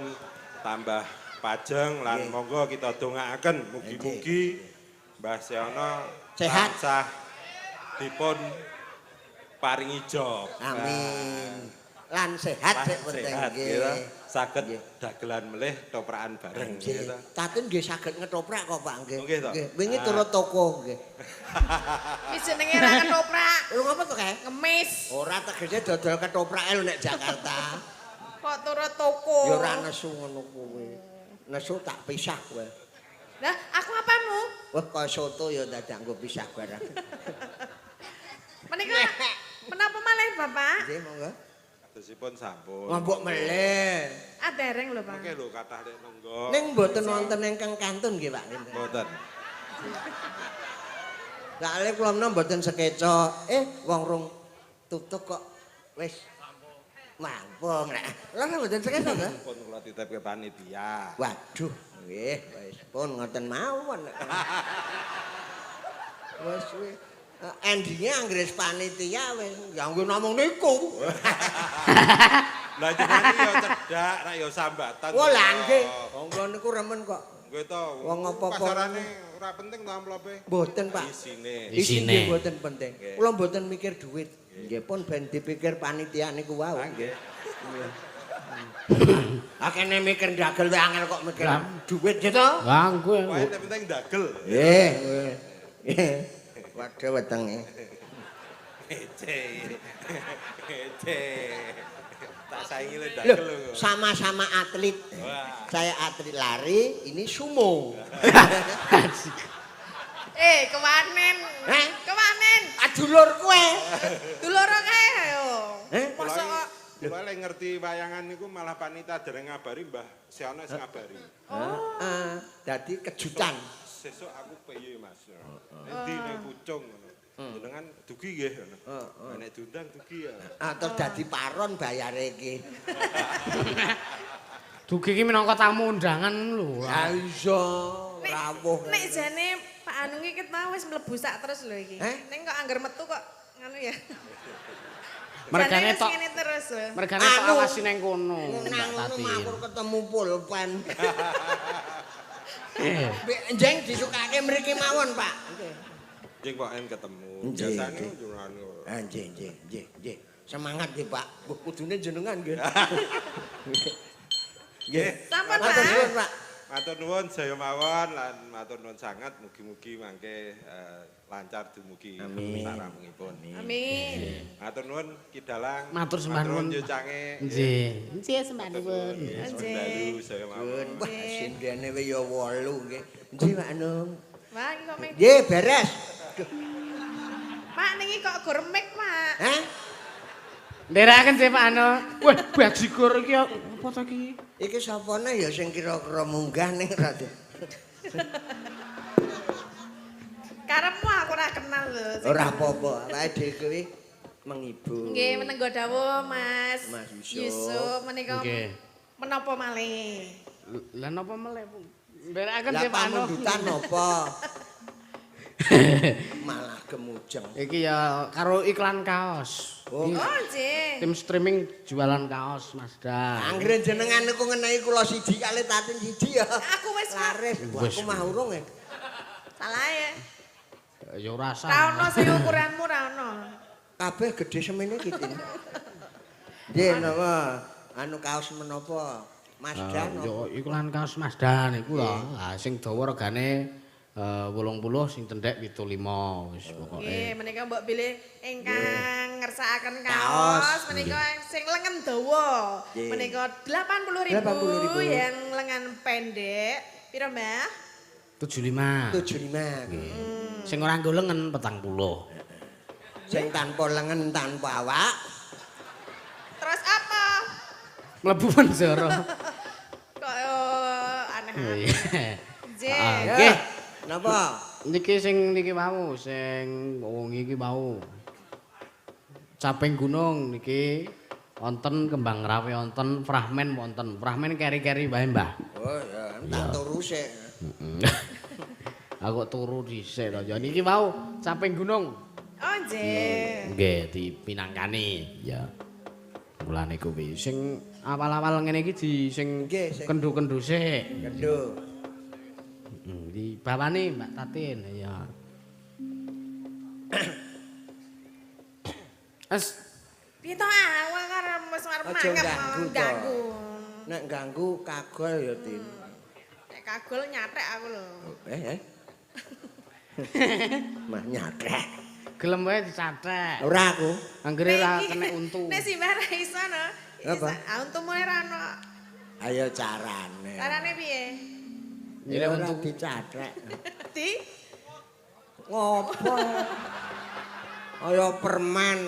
tambah pajeng lan monggo kita dongaaken mugi-mugi Mbah Seono Sehat. tansah dipun paringi job. Amin. Lan sehat Lan sik penting sehat, nggih. nggih. Saged dagelan melih toprakan bareng Nggih. nggih. Tatin nggih saged ngetoprak kok, Pak nggih. Nggih to? Wingi Ah. turut toko nggih. Wis jenenge ra ketoprak, Lho ngapa to kae? ngemis. Ora tegese dodol ketoprake lho nek Jakarta. Kok turut toko. Ya ora nesu ngono kuwi. Nesu tak pisah kowe. Lah, aku apamu? Wah kaya soto ya dadak nggo pisah barang. Menika menapa malih, Bapak? Nggih monggo. Kadosipun sampun. Mabuk meleh. Ah dereng lho, Pak. Oke lho kathah nek nunggu. Ning mboten wonten ingkang kantun nggih Pak. Mboten. Soale kula menawa mboten sekeca. Wong rung tutup kok wis mampung rek. Lha mboten sekeca ta? Pun kula titipke panitia. Waduh, nggih wis pun ngoten mawon. Wis wis endinge anggere panitia wis ya nggo namung niku. Lah jenengan iki ya cedhak, rak ya sambatan. Wah lah nggih. Wong kula niku remen kok. Nggih to. Wong apa-apa. Pasarane ora penting to amplope. Mboten, Pak. Isine. Isine Isine. mboten penting. Kula mboten mikir duit. Nggih pun ben dipikir panitia niku wau. Nggih. Akene mikir ndagel wae angel kok mikir Lah. duit ya to. Lah kowe. Pokoke nek penting dagel. Nggih. Nggih. Waduh wetenge. Ece. Ece. Tak saingi le Loh, dagel lho. sama-sama atlet. Wah. Saya atlet lari, ini sumo. Kewanen. Heh? Kewanen. Adulur kowe. Dulur kae ayo. Eh? Mosok kok Kula lek ngerti wayangan niku malah panitia dereng ngabari Mbah Seono sing ngabari. Oh. Heeh, dadi kejutan. Sesuk aku piye Mas? Endi ning Pucung ngono. Jenengan dugi nggih ngono. Nek diundang dugi ya. Atau dadi paron bayare iki. Dugi iki minangka tamu undangan lho. Ha iya, rawuh. Nek jane Pak Anung iki ketau wis mlebu sak terus lho iki. Eh? Ning kok angger metu kok ngono ya. Mergane Jane wis tok ngene terus lho. mergane tok Anu. awasi neng kono. Mbak Nang ngono Tatin. makur ketemu pulpen. Njeng disukake mriki mawon, Pak. Njing kok en ketemu. Nggih, Biasane nggih. jenengan kok. Ah, nggih, nggih, nggih, nggih. Semangat nggih, Pak. Mbah kudune jenengan nggih. Nggih. Sampun, Matur Pak. suwun, Pak. Matur nuwun sedaya mawon lan matur nuwun sanget mugi-mugi mangke lancar dumugi saramungipun. Amin. Matur nuwun Ki Dalang. Matur sembah nuwun. Yo Cange. Nggih. Nggih sembah nuwun. Nggih. Dalu sedaya mawon. Wah, sindene we ya 8 nggih. Nggih, Pak Nung. Wah, iki kok meng Nggih, beres. Pak niki kok gormek, Pak. Hah? Nderekaken sih Pak Ano. Wah, bajigur iki apa to iki? Iki sapane ya sing kira-kira munggah ning rada. Karepmu aku ora kenal lho. Ora apa-apa, awake dhewe kuwi menghibur. Nggih, menenggo dawuh Mas. Mas Yusuf. Yusuf menika Nggih. menapa malih? Lah napa meleh, Bu? Nderekaken Lah sih Pak Ano. pamundutan apa? Malah gemujeng. Iki ya karo iklan kaos. Oh. Iki Oh, nggih. tim streaming jualan kaos Mas Dan. Anggere jenengan niku ngenehi kula siji kali Tatin siji ya. Aku wis laris. Wah, Wis. aku mah urung ya. Salah ya. Ya ora sah. Ra ono sing ukuranmu ra ono. Kabeh gedhe semene iki, Tin. Nggih napa? Anu kaos menapa? Mas Dan. Yo iklan kaos Mas Dan iku lho. Lah sing dawa regane 80 sing cendhek 75 wis pokoke. Nggih, menika mbok bilih ingkang ngersakaken Kaos. kaos menika sing lengan dawa. Nggih. Menika 80.000 80.000. yang lengan pendek. Piro, Mbah? 75. 75. Nggih. Sing ora nggo lengen 40. Sing tanpa lengen tanpa awak. Terus apa? Mlebu penjara. Kok oh, aneh-aneh. Iya. Nggih. Ah, Nggih. Napa? Niki sing niki wau, sing wong iki wau. Caping gunung niki wonten kembang rawe wonten fragmen wonten. Fragmen keri-keri wae, Mbah. Oh ya, tak turu sik. Aku turu dhisik to. Ya niki wau caping gunung. Oh, nggih. Nggih, dipinangkani. Ya. Mulane kuwi sing awal-awal ngene iki di sing Nggih, sing- kendu-kendu sik. Kendho. Dibawani Mbak Tatin ya. Es Piye to ah, aku karo wis arep Aja mangap ganggu to. ganggu. Nek ganggu kagol ya, Tin. Nek kagol nyathek aku lho. Eh, eh. Mah nyatrek. gelem wae dicathek. Ora aku. Anggere ra Nek iki- kena untu. Nek simbah ra iso no. Apa? Ah untumu ora ono. Ayo carane. Carane piye? Nyilih Ya ora untu. dicatrek. Di Ngopo? Ayo permen.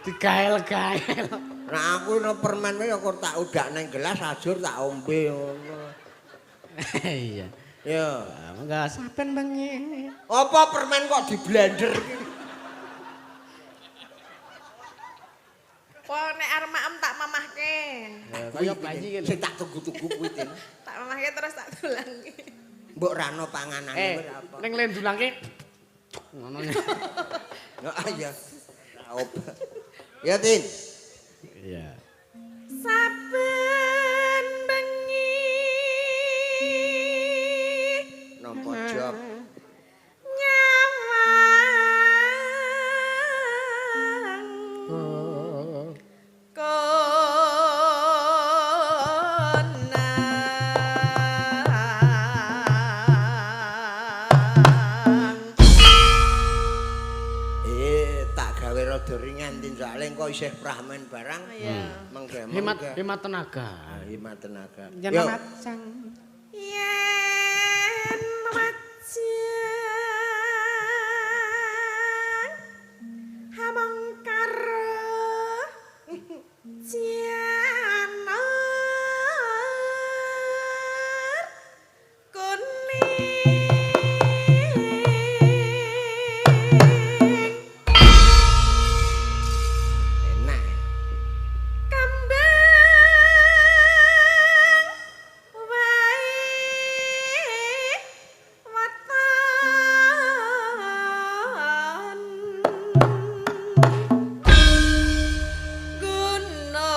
Digael-gael. Nah aku no permen wae ya kok tak udak nang gelas ajur tak ombe ngono. Iya. Ya. Enggak saben bengi. Apa permen kok di blender iki? Po nek arep maem tak mamahke. Kaya bayi ki lho. Sing tak tunggu-tunggu kuwi Tin. Tak mamahke terus tak tulangke. Mbok rano panganane Eh, ora apa. ning lendulangke ngono. Ya iya. Raup. Ya Tin. Iya. Saben bengi Nampa job. nyawang konang. Eh, tak gawe rada ringan Tin soalé engko isih prahmen barang. Iya. Mengke Hemat mengke. hemat tenaga. Hemat tenaga. Yen Yo. macang. Yen majang hamong karo janar kuning Enak. kembang wae weton guna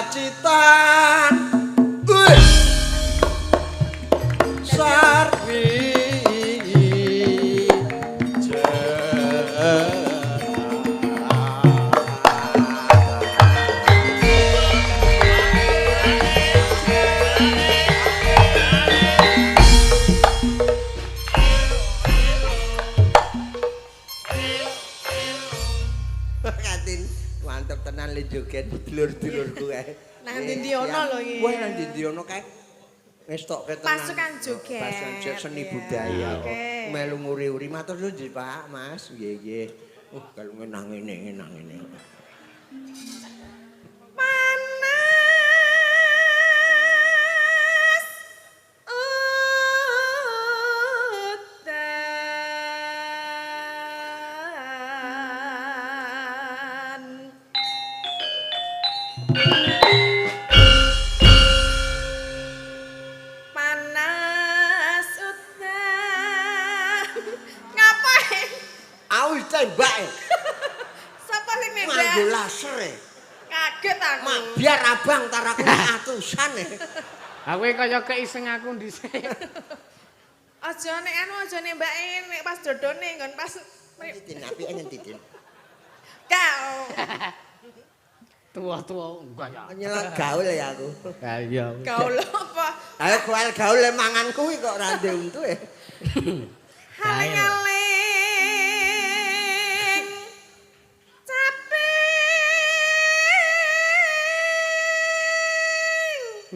Pacitan. Wih. Sarwi. Katin mantep tenan le joget. joget dulur-dulurku kae. Nang ndi-ndi ono lho iki. Wah, nang ndi-ndi ono kae. Ngestokke tenan. Pasukan joget. Pasukan joget seni budaya. Melu nguri-uri matur nuwun Pak, Mas. Nggih, nggih. Kalau nang ngene, nang ngene. Panas udan. Panas udan. Ngapain? Aku tembak. Sapa sing nembak? Nganggo laser e. Kaget aku. Mak biar abang tar aku atusan e. Aku kaya keiseng aku dhisik. Aja nek anu aja nembake nek pas dodone nggon pas Titin apike ngendi, Tin? Kau. Tua-tua enggak ya. Nyelak gaul ya aku. Ha iya. Gaul apa? Ayo gaul gaul mangan kuwi kok ora ndek untu e. Haling-aling caping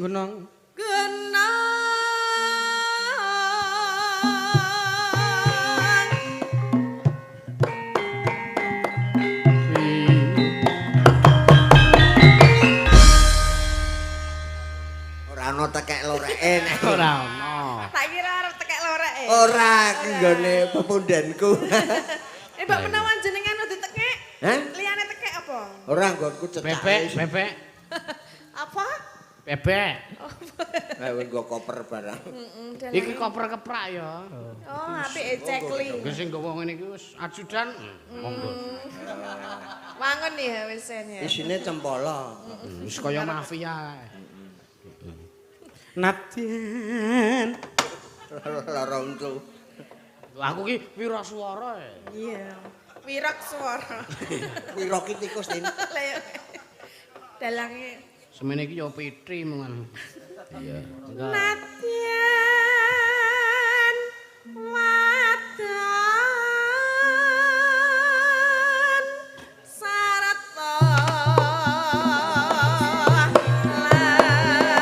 Gunung. Gunung. Ora ana tekek loreke nek. Ora ana. Tak kira arep tekek loreke. Ora nggone pepundenku. Mbak menawa jenengan udah tekek? Hah? Liyane tekek apa? Ora nggonku cecake. Bebek, bebek. Apa? Bebek. Lah nggo koper barang. Heeh. Iki koper keprak ya. Oh, apike cekli. Wis sing nggawa ngene iki wis ajudan. Monggo. Wangun ya wis ya. Isine cempolo. Wis kaya mafia. Nadyan. Lara untu. Aku ki wiraswara e. Iya. Wirok swara. Wirok ki tikus, Tin. Lah ya. Dalange Semene iki ya pitri mungan. Iya. Nadyan wadon sarta lanang.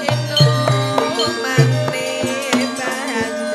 Inumane banjur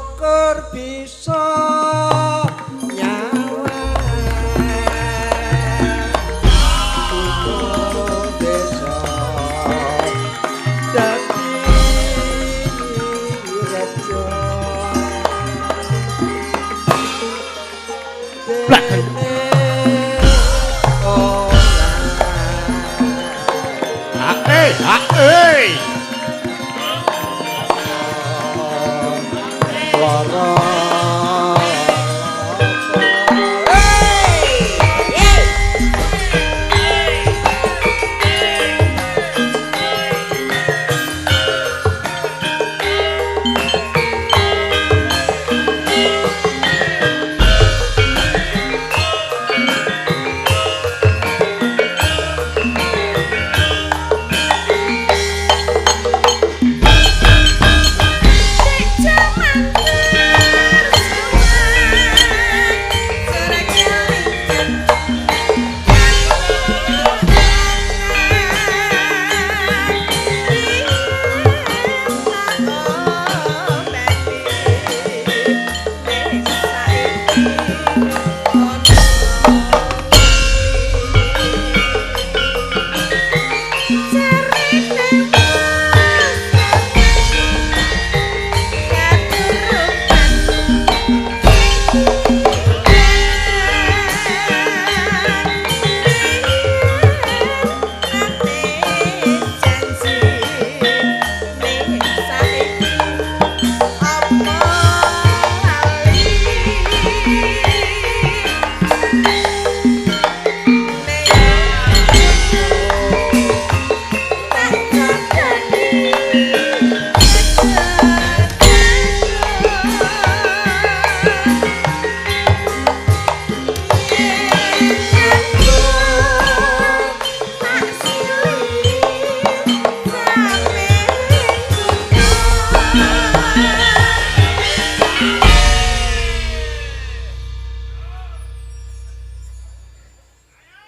Syukur bisa nyawang gunung desa dadi raja dene ora. Ha eh. Lara.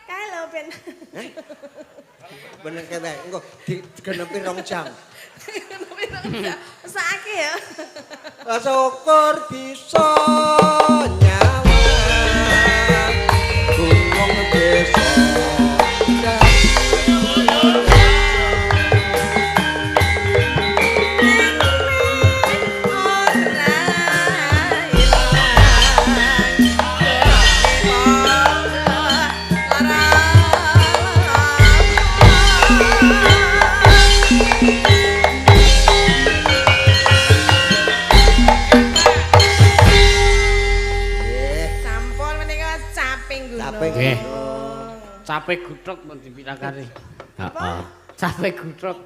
Kae lho ben. Bener kene engko digenepi 2 jam. Mesake ya. Syukur bisa nyawang gunung desa Ora ilang. Lara. Nggih, Sampun menika caping gunung. Caping Nggih. Cape guthuk mun dipitakani. Heeh. Cape guthuk.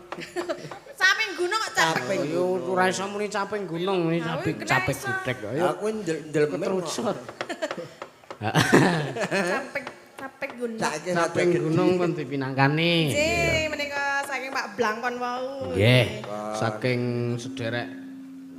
Caping gunung kok caping. Caping Yo ora iso muni caping gunung, muni cape cape guthuk. Ayo Aku ndelmek ketrucut. Caping caping gunung. Saiki Caping gunung pun dipinangkani. Nggih, menika saking Pak Blangkon wau. Nggih, saking sederek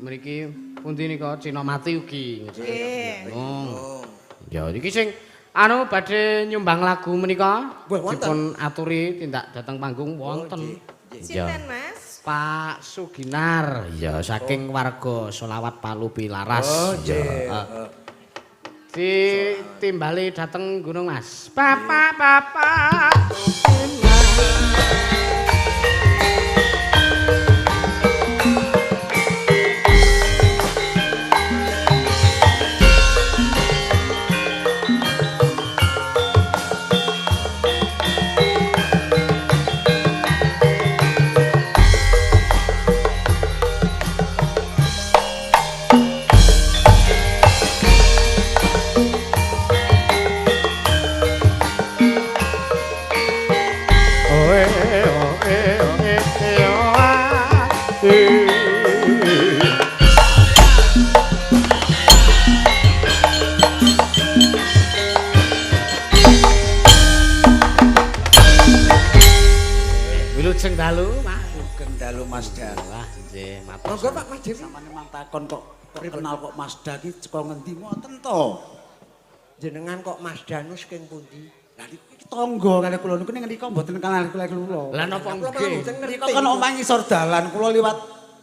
mriki pundi nika Cina mati ugi. Nggih. Gunung. Ya iki sing anu badhe nyumbang lagu menika dipun aturi tindak dateng panggung wonten. Sinten, Mas? Pak Suginar, ya saking warga Solawat Palu Pilaras. Oh, nggih. Ditimbali dateng gunung Mas. Bapak, bapak. Wilujeng dalu, Pak. Sugeng dalu Mas Da. Wah, nggih, matur. Monggo Pak Mas Dewi. Samane mang takon kok kenal kok Mas Da ki saka ngendi ngoten to? Jenengan kok Mas Danu saking pundi? Lah niki tangga kalih kula niku ning ngriko mboten kenal kula kula. Lah napa Kula malah nggih? mboten Ngriko ngerti. kan omah ngisor dalan kula liwat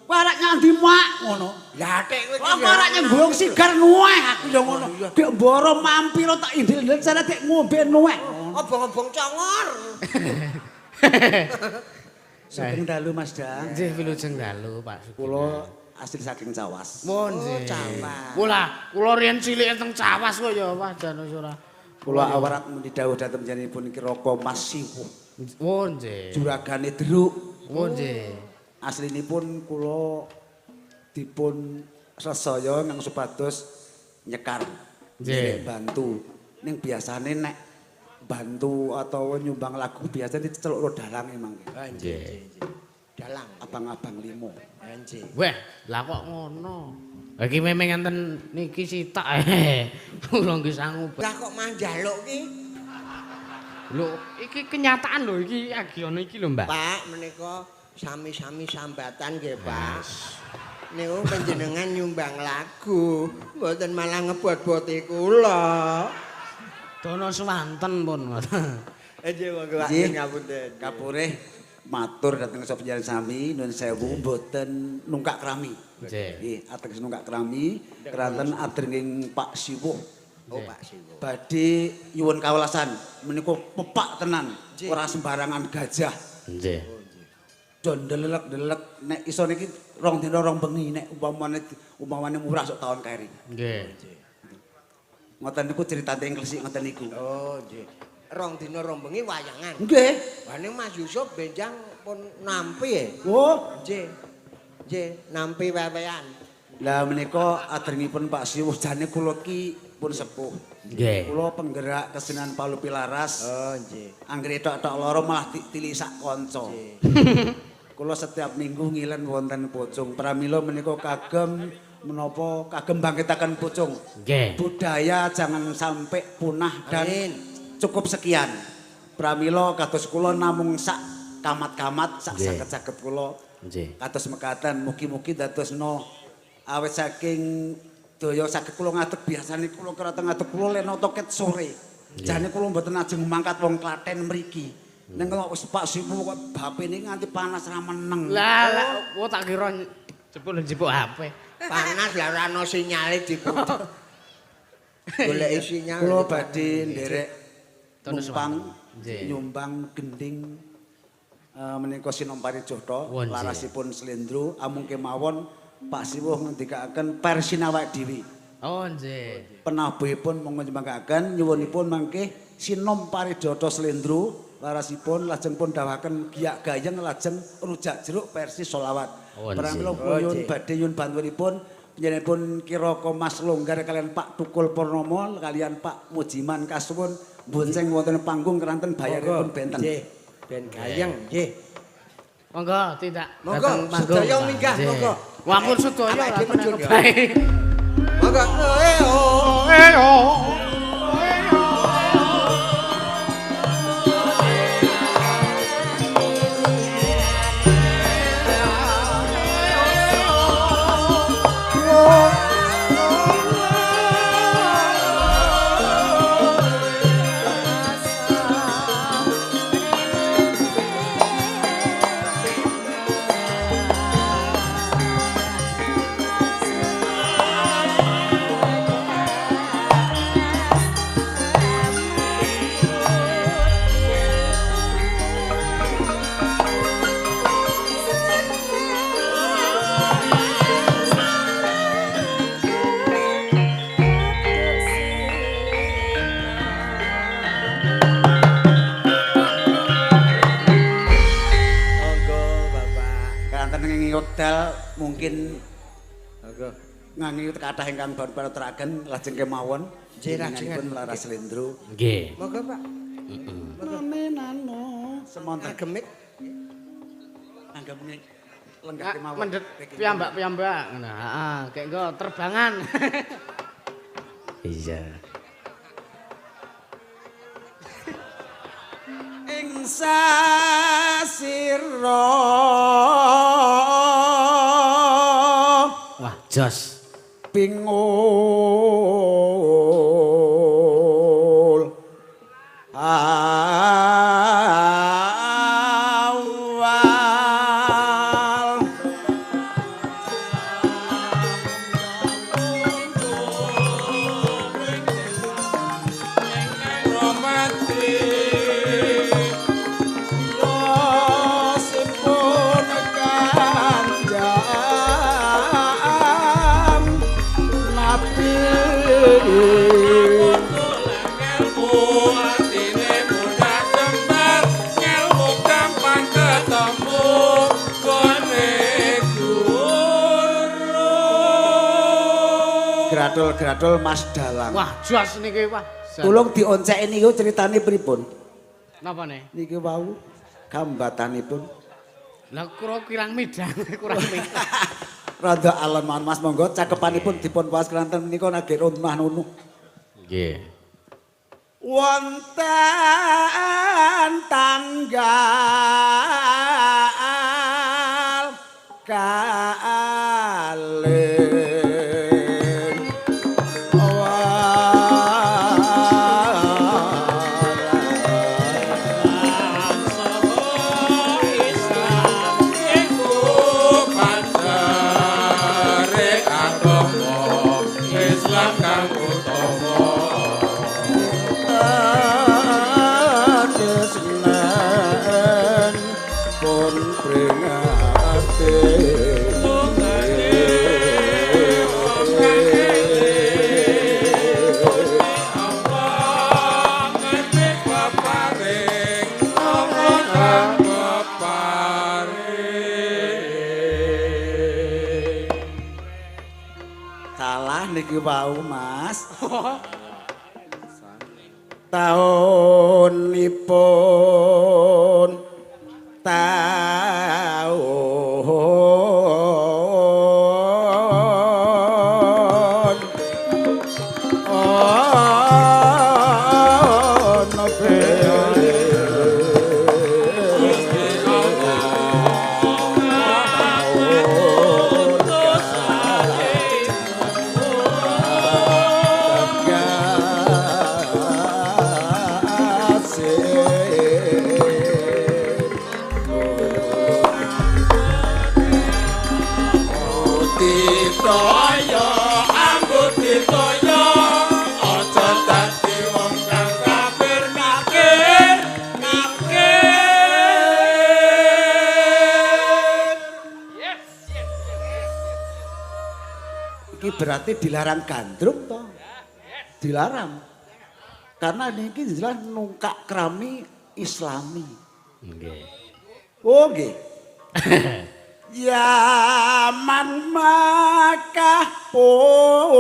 Kowe arek nyandi mak ngono. Lah tek kowe Aku arek nyemblung sigar nuweh aku ya ngono. Dek mboro mampir tak indil-indil jare dek ngombe nuweh. Obong-obong congor. Sugeng dalu Mas Dang. Nggih wilujeng dalu Pak Sugeng. Kula asli saking Cawas. Mun Oh, nggih. Cawas. Kula kula riyen cilik teng Cawas kok ya wah jan wis ora. Kula awarat mundi dawuh dhateng panjenenganipun Kiraka Mas Siwuh. Oh nggih. Juragane Deruk. Oh nggih. Aslinipun kula dipun sesaya nang supados nyekar. Nggih. Bantu. Ning biasane nek bantu atau nyumbang lagu biasane diceluk ro dalang emang. Nggih. Dalang. Abang-abang limo. Nggih. Weh, lah kok ngono. Iki memang enten niki sitak. Kula nggih sangu. Lah kok manjaluk ki? Lho, iki kenyataan lho iki agiono iki lho, Mbak. Pak menika sami-sami sambatan nggih, Pak. Niku panjenengan nyumbang lagu, mboten malah ngebot-boti kula. Dono swanten pun ngoten. Nggih monggo Pak Nggih. Ngapunten. Kapurih matur dhateng sapa panjenengan sami nuwun sewu mboten nungkak krami. Nggih. Nggih, ateges nungkak krami keranten adrenging Pak Siwuh. Oh Pak Siwo. Badhe nyuwun kawelasan menika pepak tenan, ora sembarangan gajah. Nggih. Don delelek-delelek nek iso niki rong dina rong bengi nek umpamane umpamane murah sok taun keri. Nggih. Ngoten niku critane ing klesik ngoten niku. Oh nggih. Rong dina rong bengi wayangan. Nggih. Wah ning Mas Yusuf benjang pun nampi ya. Oh, Nggih. Nggih, nampi wewean. lah menika adrengipun Pak Siwuh jane kula ki pun sepuh. Nggih. Kula penggerak kesenian Palu Pilaras. Oh nggih. Anggere tok-tok loro malah ditili sak kanca. Kula setiap minggu ngilen wonten Pucung. Pramila menika kagem menapa kagem bangkitaken Pucung. Nggih. Budaya jangan sampai punah dan Amin. cukup sekian. Pramila kados kula namung sak kamat-kamat sak Nggih. saged-saged kula. Nggih. Kados mekaten mugi-mugi dadosna awit saking daya saged kula ngadeg biasane kula kerata ngadeg kula lenoto ket sore. Jane kula mboten ajeng mangkat wong Klaten mriki. Ning kok wis Pak Sipu kok bapene nganti panas ra meneng. Lah, lah, oh tak kira jebul njipuk HP. Panas lah ora ana sinyale diputus. Goleki sinyal. Kula badhe nderek Tono numpang Nggih. nyumbang gending menika Sinompari Jota Wah, nggih. larasipun slendro amung kemawon Pak Siwuh ngendikaaken versi awake dhewe. Oh nggih. Penabuhipun monggo nyumbangkaken nyuwunipun mangke Sinom Parijata Slendro larasipun lajeng pun dawuhaken giyak gayeng lajeng rujak jeruk versi solawat. Oh, Pramila nggih. kula nyuwun badhe nyuwun bantuanipun panjenenganipun Kiraka Mas Longgar kalian Pak Tukul Purnomo kalian Pak Mujiman kasuwun bonceng wonten panggung keranten bayaripun benten. Nggih. Ben gayeng nggih. Monggo tindak Monggo, dateng panggung. sedaya Pak. minggah, Nggih. monggo. Wah, pun sedaya Awake lah dhewe medhun ya. baik. Monggo. Eh oh. Eh oh. Monggo Bapak. Keranten ing wekdal mungkin Monggo. ngangi kathah ingkang dipun lajeng kemawon. Nggih, lajengan. Panjenenganipun Laras Slendro. Nggih. Monggo Pak. Nano semonten Agemik. anggap lenggah kemawon. Mendhet piyambak-piyambak ngono. Heeh, kayak nggo terbangan. Iya. Ing sasira Wah, jos. pingul awal Gradul-gradul Mas Dalang. Wah, jos niki wah. Tulung dionceki niku critane pripun? Napa ne? Niki wau gambatanipun. Lah kula kirang midhang, kurang midhang. Rada alon mawon Mas, monggo cakepanipun dipun waos kranten menika nagih runah nunuh. Nggih. Wonten tanggal kalih niki wau Mas. Taunipun taun berarti dilarang gandrung toh? Dilarang. Karena niki jelas nungkak krami Islami. Nggih. Oh nggih. Yaman Makkah pun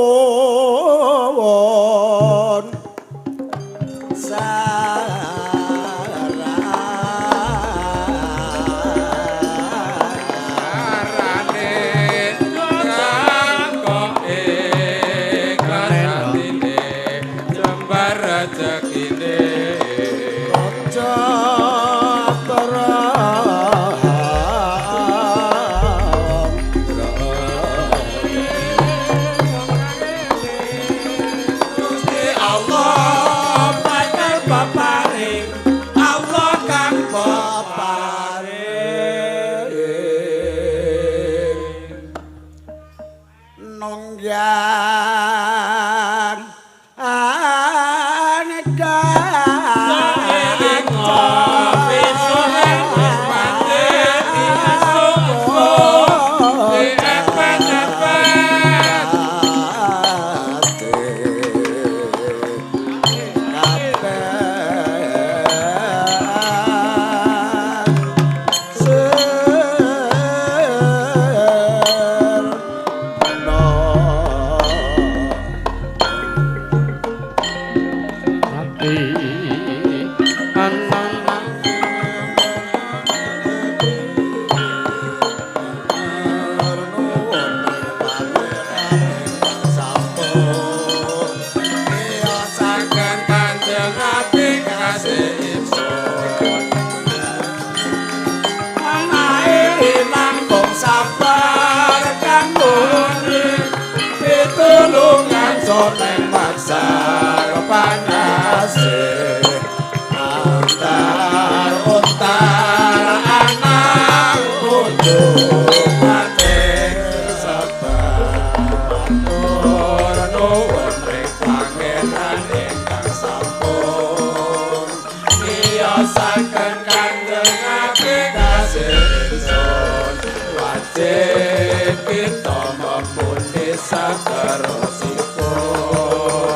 wajib kita memundi saterusipun.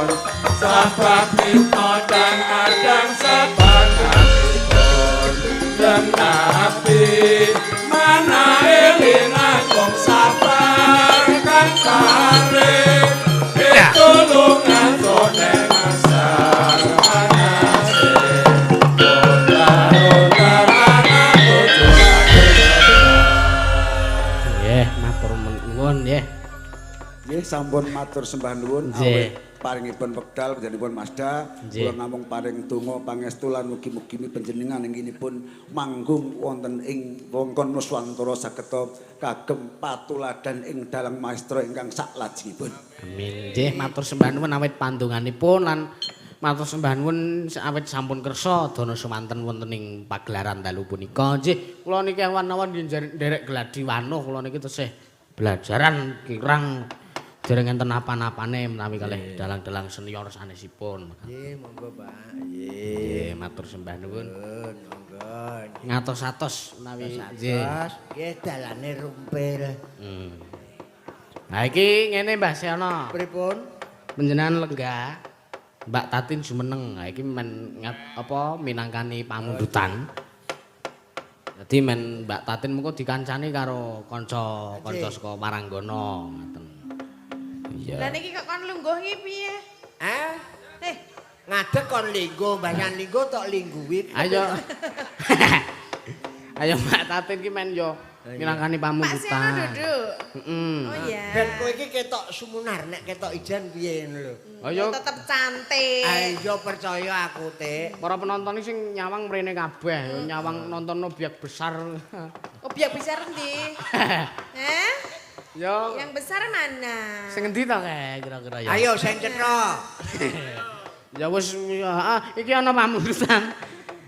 Nuwun nggih. Nggih sampun matur sembah nuwun awit paringipun wekdal panjenenganipun Mazda kula namung paring donga pangestu lan mugi-mugi panjenengan inginipun manggung wonten ing wewengkon Nuswantara sageta kagem patuladan ing dalang maestro ingkang saklajengipun. Amin. Nggih matur sembah nuwun awit pandonganipun lan matur sembah nuwun awit sampun kersa dana sumanten wonten ing pagelaran dalu punika. Nggih kula niki awan-awan nggih nderek gladi wanuh kula niki tesih belajaran kirang dereng enten apa-apane menawi kalih dalang-dalang senior sanesipun. Nggih, monggo Pak. Nggih, matur sembah nuwun. Monggo. Ngatos-atos menawi nggih. Nggih, dalane rumpil. Nah iki ngene Mbah Seno. Pripun? Panjenengan lenggah Mbak Tatin jumeneng. Nah iki men apa minangkani pamundutan. Dadi men Mbak Tatin mengko dikancani karo kanca-kanca saka Waranggana ngoten. Iya. Lah niki kok kon lungguh iki piye? Eh? Ngadeg kon lingguh, mbasan lingguh tok lingguhi. Ayo. Ayo Mbak Tatin ki men yo minangkani pamundutan. Pak Seno duduk. Heeh. Oh iya. Ben kowe iki ketok sumunar nek ketok ijen piye ngono lho. Ayo tetep cantik. Ayo percaya aku, Tik. Para penonton iki sing nyawang mrene kabeh, nyawang nonton objek besar. Objek besar endi? Heh? Yo. Yang besar mana? Sing endi to kae kira-kira ya? Ayo sing cetha. Ya wis heeh, iki ana pamundutan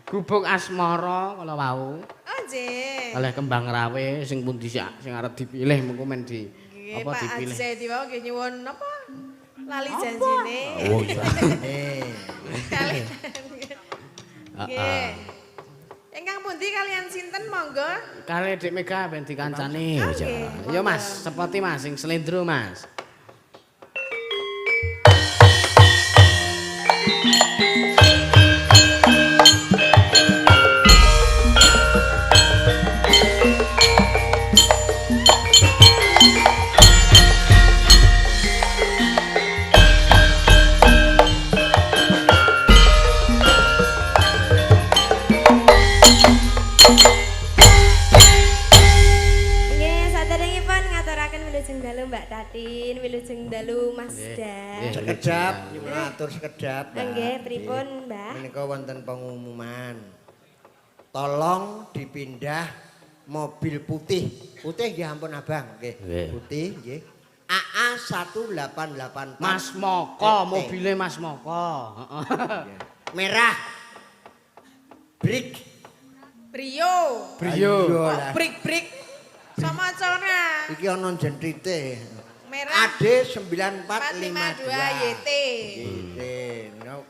Gubuk Asmara kala wau. Oh nggih. Kalih kembang rawe sing pundi sing arep dipilih mengko men di apa Pak dipilih. Pak Azedi wau nggih nyuwun napa? Lali janjine. Oh iya. Kalian. Nggih. Ingkang pundi kalian sinten monggo? Kalih Dik Mega ben dikancani. Ya Mas, sepoti Mas sing slendro Mas. Wilujeng dalu Mas Da. Sekedap, nyuwun atur sekedap. Nggih, pripun, Mbah? Menika wonten pengumuman. Tolong dipindah mobil putih. Putih nggih ampun abang, nggih. Putih nggih. AA 1884. Mas Moko, mobile Mas Moko. Heeh. Merah. Brik. Brio. Brio. Brik-brik. Sama cona. Iki ana jentrite. Merah. AD 9452 YT. YT. No.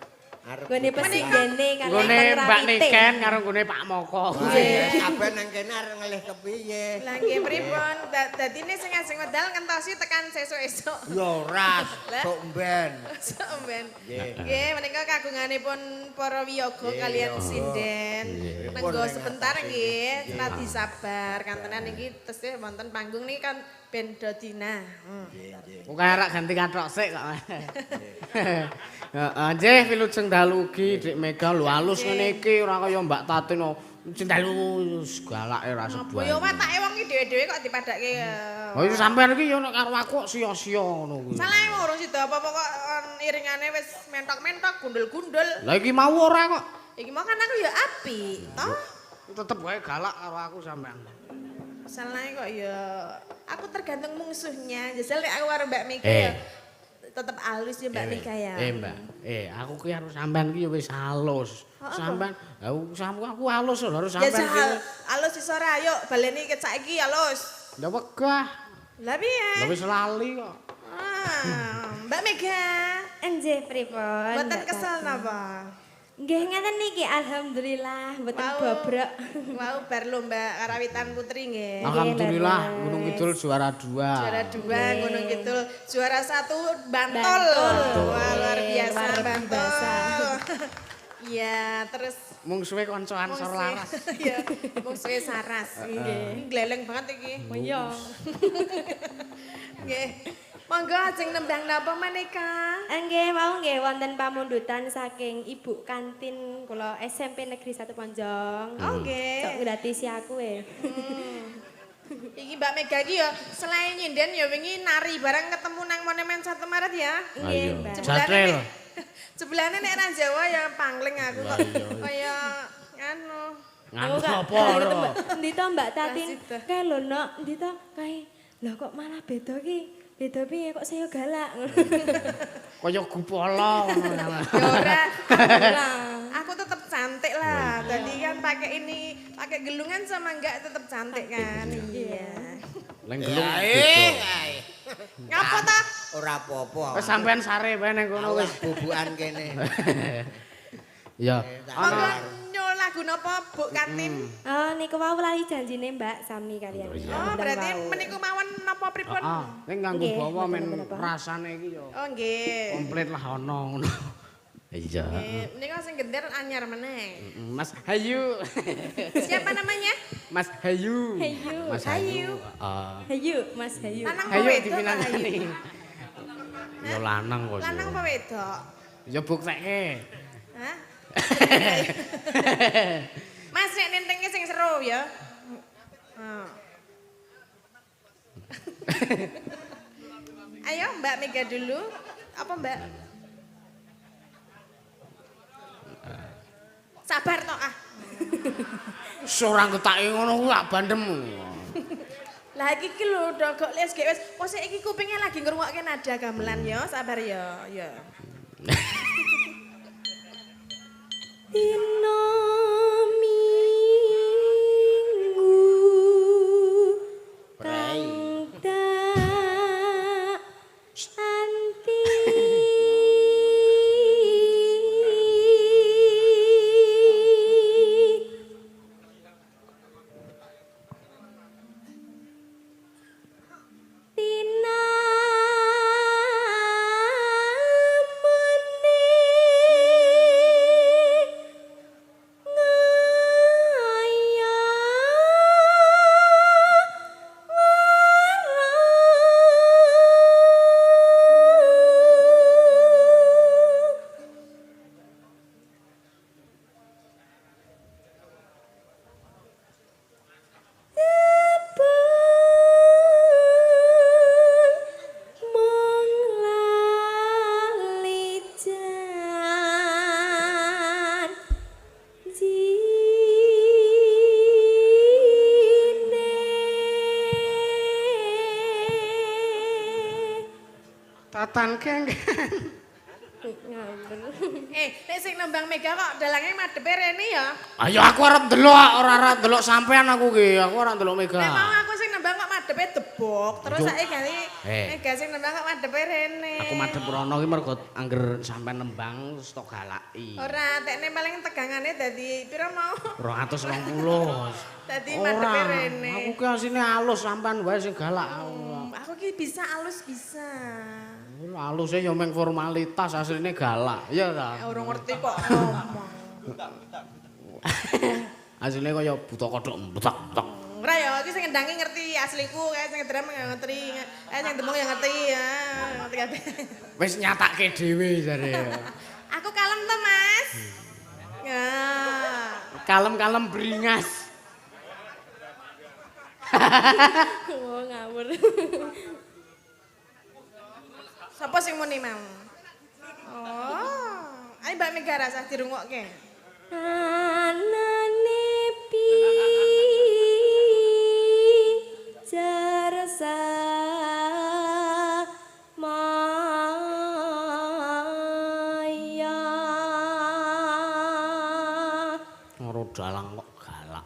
Nggone pesinggene kalih nggone Mbak Niken karo nggone Pak Moko. Kabeh nang kene arep ngelih kepiye? Lah nggih pripun? Dadine sing ajeng medal ngentosi tekan sesuk-esuk. Ya ora, sok mben. Sok mben. Nggih, menika kagunganipun para wiyaga kalian sinden. Nenggo sebentar nggih, radi sabar. Kantenan niki tesih wonten panggung niki kan ben dodina. Nggih. Kok arek ganti kathok sik kok. Heeh, nggih wilujeng dalu ugi Dik Mega lho alus ngene iki ora kaya Mbak Tatin. Wilujeng dalu galake ora sebuah. Apa ya watake wong iki dhewe-dhewe kok dipadhake. Oh iya sampean iki ya nek karo aku kok sia-sia ngono kuwi. Salah wong urung sida apa-apa kok iringane wis mentok-mentok gundul-gundul. Lah iki mau ora kok. Iki mau kan aku ya apik, toh? Tetep wae galak karo aku sampean. Salah kok ya aku tergantung musuhnya. Jajal nek aku karo Mbak Mega ya tetep halus ya Mbak Mega ya. Mbak, aku ki karo sampean ki ya wis halus. Sampean, aku halus lho karo sampean. Ya halus iso ora ayo baleni ket saiki halus. Lah wegah. Lah piye? Lah wis lali kok. Mbak Mega. Nggih pripun? Mboten kesel napa? Nggih ngeten niki alhamdulillah mboten bobrok. Wau bar lomba karawitan putri nggih. Alhamdulillah Gunung Kidul juara 2. Juara 2 Gunung Kidul, juara 1 Bantul. Wah luar biasa Bantul. Iya, terus mungsuhe kanca Ansor Laras. Iya, mungsuhe Saras. Nggih. Gleleng banget iki. Oh iya. Nggih. Monggo ajeng nembang napa menika? Nggih, wau nggih wonten pamundutan saking Ibu Kantin kula SMP Negeri 1 Ponjong. Oh nggih. Sok ngratisi aku e. Iki Mbak Mega iki ya selain nyinden ya wingi nari bareng ketemu nang Monumen 1 Maret ya. Nggih, Mbak. Jatril. Jebulane nek ra Jawa ya pangling aku kok. Kaya anu. Nganu Aku gak- apa ora? Endi to Mbak Tatin? Rasida. Kae lho Nok, endi to? Kae. Lah kok malah beda ki? Beda piye kok saya galak. Kaya gupala ngono. Ya ora. Ora. Aku tetep cantik lah. Tadi kan pakai ini, pakai gelungan sama enggak tetep cantik kan. Iya. Leng gelung beda. Ngapa ta? Ora apa-apa. Wis sampean sare bae ning kono Wis wis. bubukan kene. Iya. Monggo nyul lagu napa Bu Kantin? Oh, niku wau lali janjine Mbak sami kalian. Oh, berarti meniku mawon napa pripun? Heeh, ning nganggo Nggih, bawa men mboten apa-apa. rasane iki ya Oh nggih. komplit lah ono ngono. Iya. Nggih, menika sing gender anyar meneh. Mas Hayu. Siapa namanya? Mas Hayu. Hayu. Mas Hayu. Heeh. Hayu, Mas Hayu. Lanang apa Hayu wedok? Pak Hayu? dipinangkani. Ya lanang kok. Lanang apa wedok? Ya buktekke. Hah? Mas nek nentenge sing seru ya. Oh. Ayo Mbak Mega dulu. Apa Mbak? Sabar toh ah. Ora ngetake ngono kuwi tak bandem. Lah iki ki lho dogok les gek wis. Posek iki kupinge lagi ngrungokke nada gamelan ya, sabar ya. Ya. Dina Minggu Prei. kang tak anti Tinamune ngaya ngara. Tepung mung lali janjine. Tatan geng. Ngawur. Eh, nek sing nembang Mega kok dalange madhepe rene ya. Ayo aku arep ndelok, ora arep ndelok sampean aku ki. Aku ora ndelok Mega. Nek mau aku sing nembang kok madhepe debok, terus Yo. saiki ganti Eh. Mega sing nembang kok madhepe rene. Aku madhep rono ki mergo angger sampean nembang terus tok galaki. Ora, tekne paling tegangane dadi pira mau? 220. Dadi madhepe rene. Aku ki asine alus sampean wae sing galak. Aku ki bisa alus bisa. Aluse ya mung formalitas, asline galak. Iya ta? Ya ora ngerti kok ngomong. Asline kaya buta kodhok butak butak. Ora ya, iki sing ngendangi ngerti asliku, kae sing ngedram ya ngerti, kae sing demung ya ngerti ya, ngerti kabeh. Wis nyatake dhewe jare. Aku kalem to, Mas. Ya. Kalem-kalem bringas. Oh, ngawur. Sapa sing muni mau? Oh, ayo Mbak Mega rasah dirungokke. Anane pijar samaya. Ora dalang kok galak.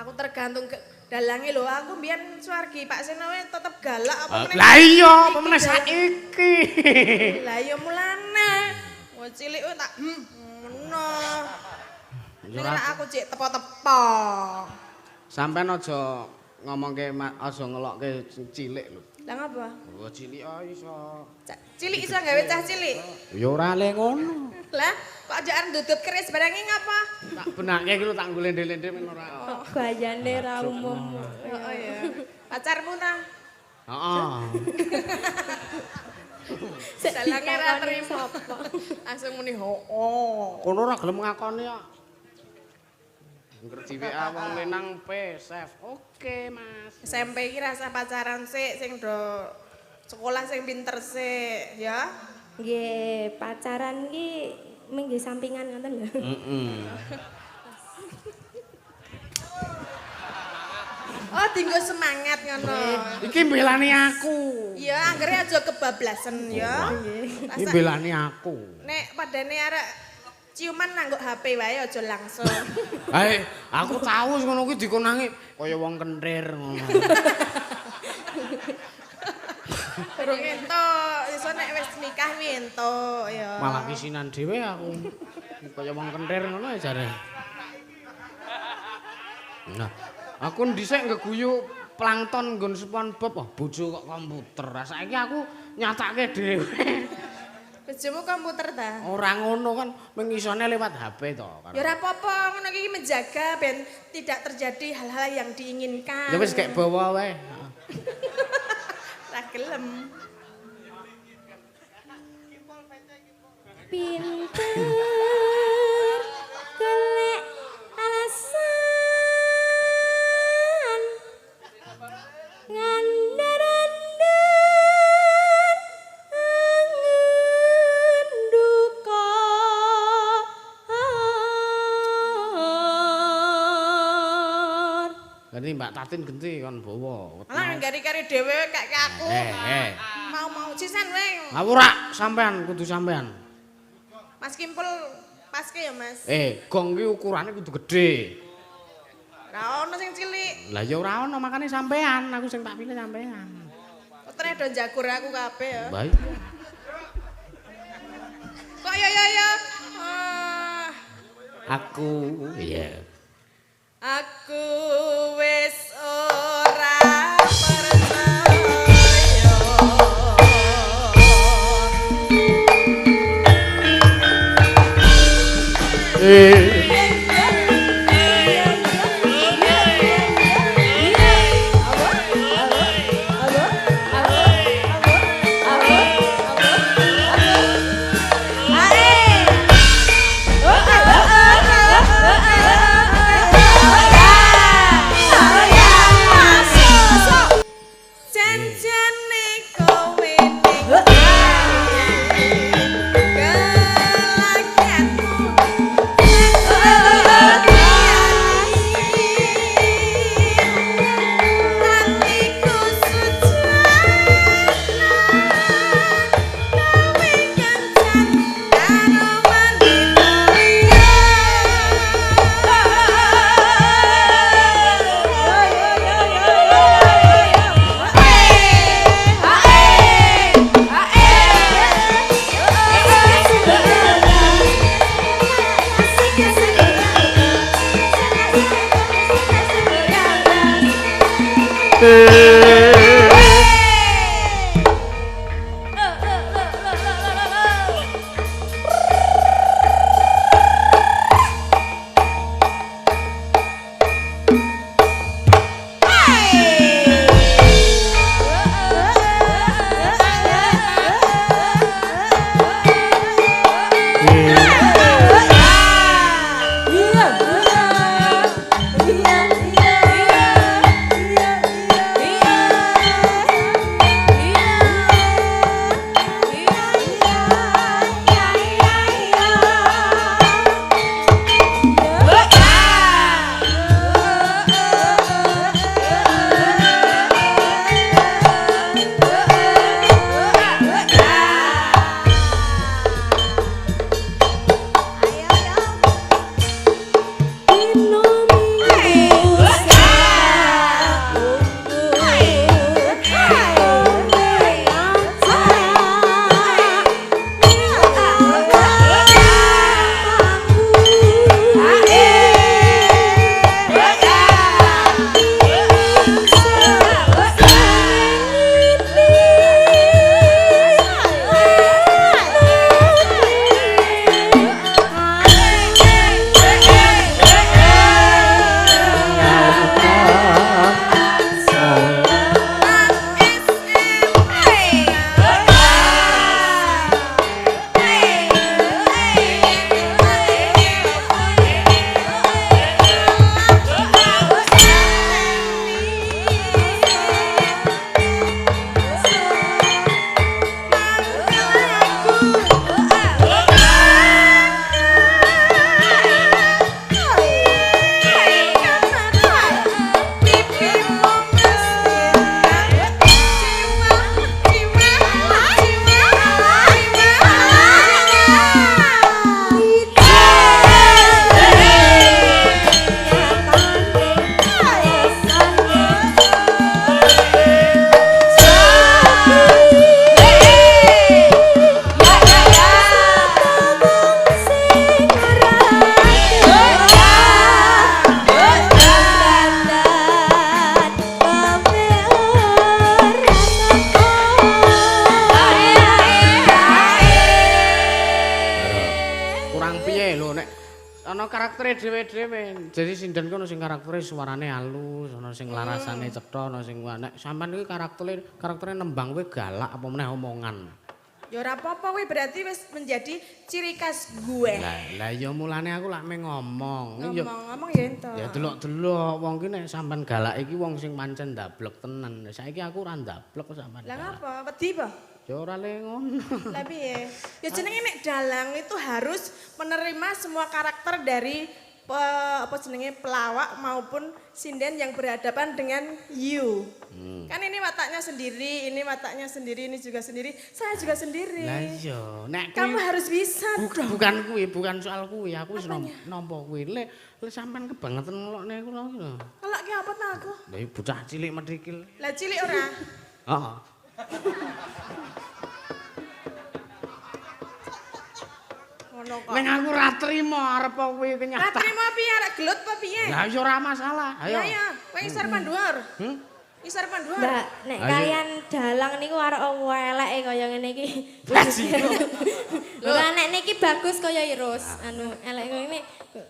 Aku tergantung ke dalange lho, aku mbiyen swargi Pak Seno we tetep galak apa meneh. Lah iya, apa meneh saiki. Lah iya mulane. Wong cilik we tak ngono. Ya Ning ora- lak aku cek tepo-tepo. Sampean aja ngomongke aja ngelokke cilik lho. Lah ngapa? Oh cilik ah iso. Cilik iso gawe cah cilik. Ya ora le ngono. Lah, kok aja arep ndudut keris barang iki ngapa? Tak benake iki lho tak nggo lende-lende men ora. Kok gayane ra umum. Oh iya. Pacarmu ta? Heeh. Sik Dalange ra ditakoni trimo. sapa. Langsung muni hoo. Kono ora gelem ngakoni ya. Ngerti WA wong lenang P save. Oke, Mas. SMP iki rasa pacaran sik sing do sekolah sing pinter sik, ya. Nggih, pacaran ki mung nggih sampingan ngoten lho. Heeh. Oh, dinggo semangat ngono. Iki mbelani aku. Iya, anggere aja kebablasan ya. Iki mbelani aku. Nek padane arek ciuman nanggo HP wae aja langsung. Hae, aku tau ngono kuwi dikonangi kaya wong kentir ngono. Durung entuk, iso nek wis nikah kuwi entuk ya. Malah kisinan dhewe aku. Kaya wong kentir ngono jare. Nah, aku dhisik nggeguyu plankton nggon SpongeBob, oh bojo kok komputer. Saiki aku nyatake dhewe. Bojomu komputer ta? Ora ngono kan mengisone lewat HP to. Ya ora apa-apa, ngono iki menjaga ben tidak terjadi hal-hal yang diinginkan. Ya wis kek bawa wae. Ra gelem. Pinter golek alasan ngandar-andar angen duka. Ganti Mbak Tatin genti kon bawa. Malah gari-gari dhewe kek aku. Mau-mau sisan wae. Aku ora sampean kudu sampean. Mas Kimpul paske ya, Mas. Gong ki ukurane kudu gedhe. Ora ono sing cilik. Lah ya ora ono makane sampean, aku sing tak pilih sampean. Kok tereh do njagur aku kabeh ya. Baik. Kok ya ya ya. Aku iya. Aku wis ora percaya. Karaktere dhewe-dhewe. Jadi sinden ku ono sing karaktere suarane halus, ono sing larasane cetha, ono sing nek sampean kuwi karaktere nembang kuwi galak apa meneh omongan. Ya ora apa-apa kuwi berarti wis menjadi ciri khas gue. Lah ya mulane aku lak meh ngomong. Ngomong-ngomong ya ento. Ya delok-delok wong ki nek sampean galak iki wong sing pancen ndablek tenan. Saiki aku ora ndablek kok sampean. Lah ngapa? Wedi apa? Ya ora le ngono. Lah piye? Ya jenenge nek dalang itu harus menerima semua karakter dari apa jenenge pelawak maupun sinden yang berhadapan dengan you. Kan ini wataknya sendiri, ini wataknya sendiri, ini juga sendiri, saya juga sendiri. Lah iya, nek kamu harus bisa. Bukan kuwi, bukan soal kuwi, aku wis nampa kuwi. Le sampean kebangetan ngelokne kula iki lho. Ngelokke apa ta aku? Lah bocah cilik medhikil. Lah cilik ora? Heeh. Ning aku ora trimo arep kuwi kenyataan. Ora trimo piye arek gelut apa piye? Lah ya ora masalah. Ayo. Ya ya, kowe isor pandhuwur. Isor pandhuwur. Mbak, nek kalian dalang niku arek eleke kaya ngene iki. Lho nek niki bagus kaya Irus, anu elek ngene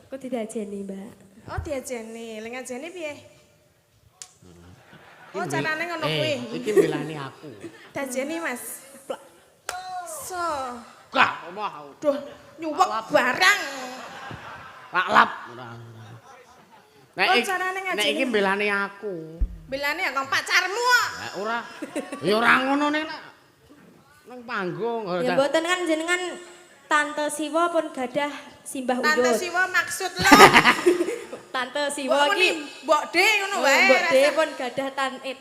kudu diajeni, Mbak. Oh, diajeni. Lha ngajeni piye? Oh, carane ngono kuwi. Iki mbelani aku. Diajeni, Mas. So. Gak, omah aku. Duh, nyuwek barang. Lak-lap. Nek nek iki mbelani aku. Belane ya kang pacarmu kok. Lah ora. Ya ora ngono nek nang panggung. Ya mboten kan jenengan Tante Siwa pun gadah simbah uyut. Tante Siwa maksud lo. Tante Siwa iki mbok De ngono wae. Mbok De pun gadah tante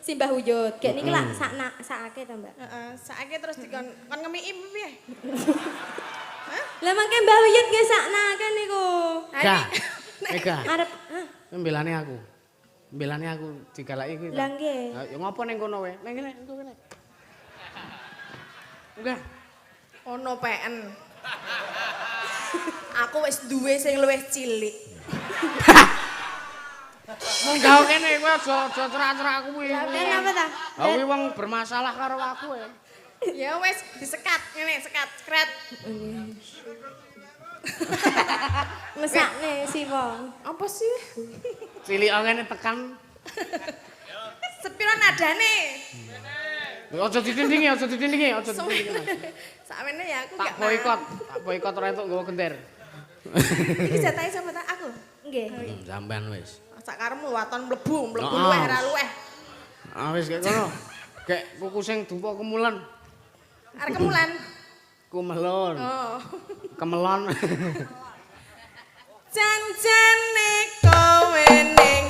simbah uyut. Gek niki lak sakake to, Mbak. Heeh, sakake terus dikon kon ngemiki piye? Hah? Lah mangke Mbah Uyut nggih saknake niku. Gak. Ega. Arep mbelane aku. Mbelane aku digalaki kuwi. Lah nggih. Ya ngopo ning kono wae? Ning kene, engko kene. Enggak. Ono PN. Aku wis duwe sing luwih cilik. Munggah kene kowe aja cerak-cerak kuwi. Lah napa ta? Ha kuwi wong bermasalah karo aku e. Ya wis disekat ngene, sekat, sekret. Mesakne Siwa. Apa sih? Cilik ngene tekan. Sepiro nadane? Aja ditindingi, aja ditindingi, aja ditindingi. Sakmene ya aku gak tak boikot ora entuk nggawa gender. Iki jatahe sapa ta aku? Nggih. Sampean wis. Sak karepmu waton mlebu, mlebu luweh ora luweh. Ah wis kek ngono. Kek kuku sing dupa kemulan. Arep kemulan. Kumelon. Oh. Kemelon. Janjane kowe ning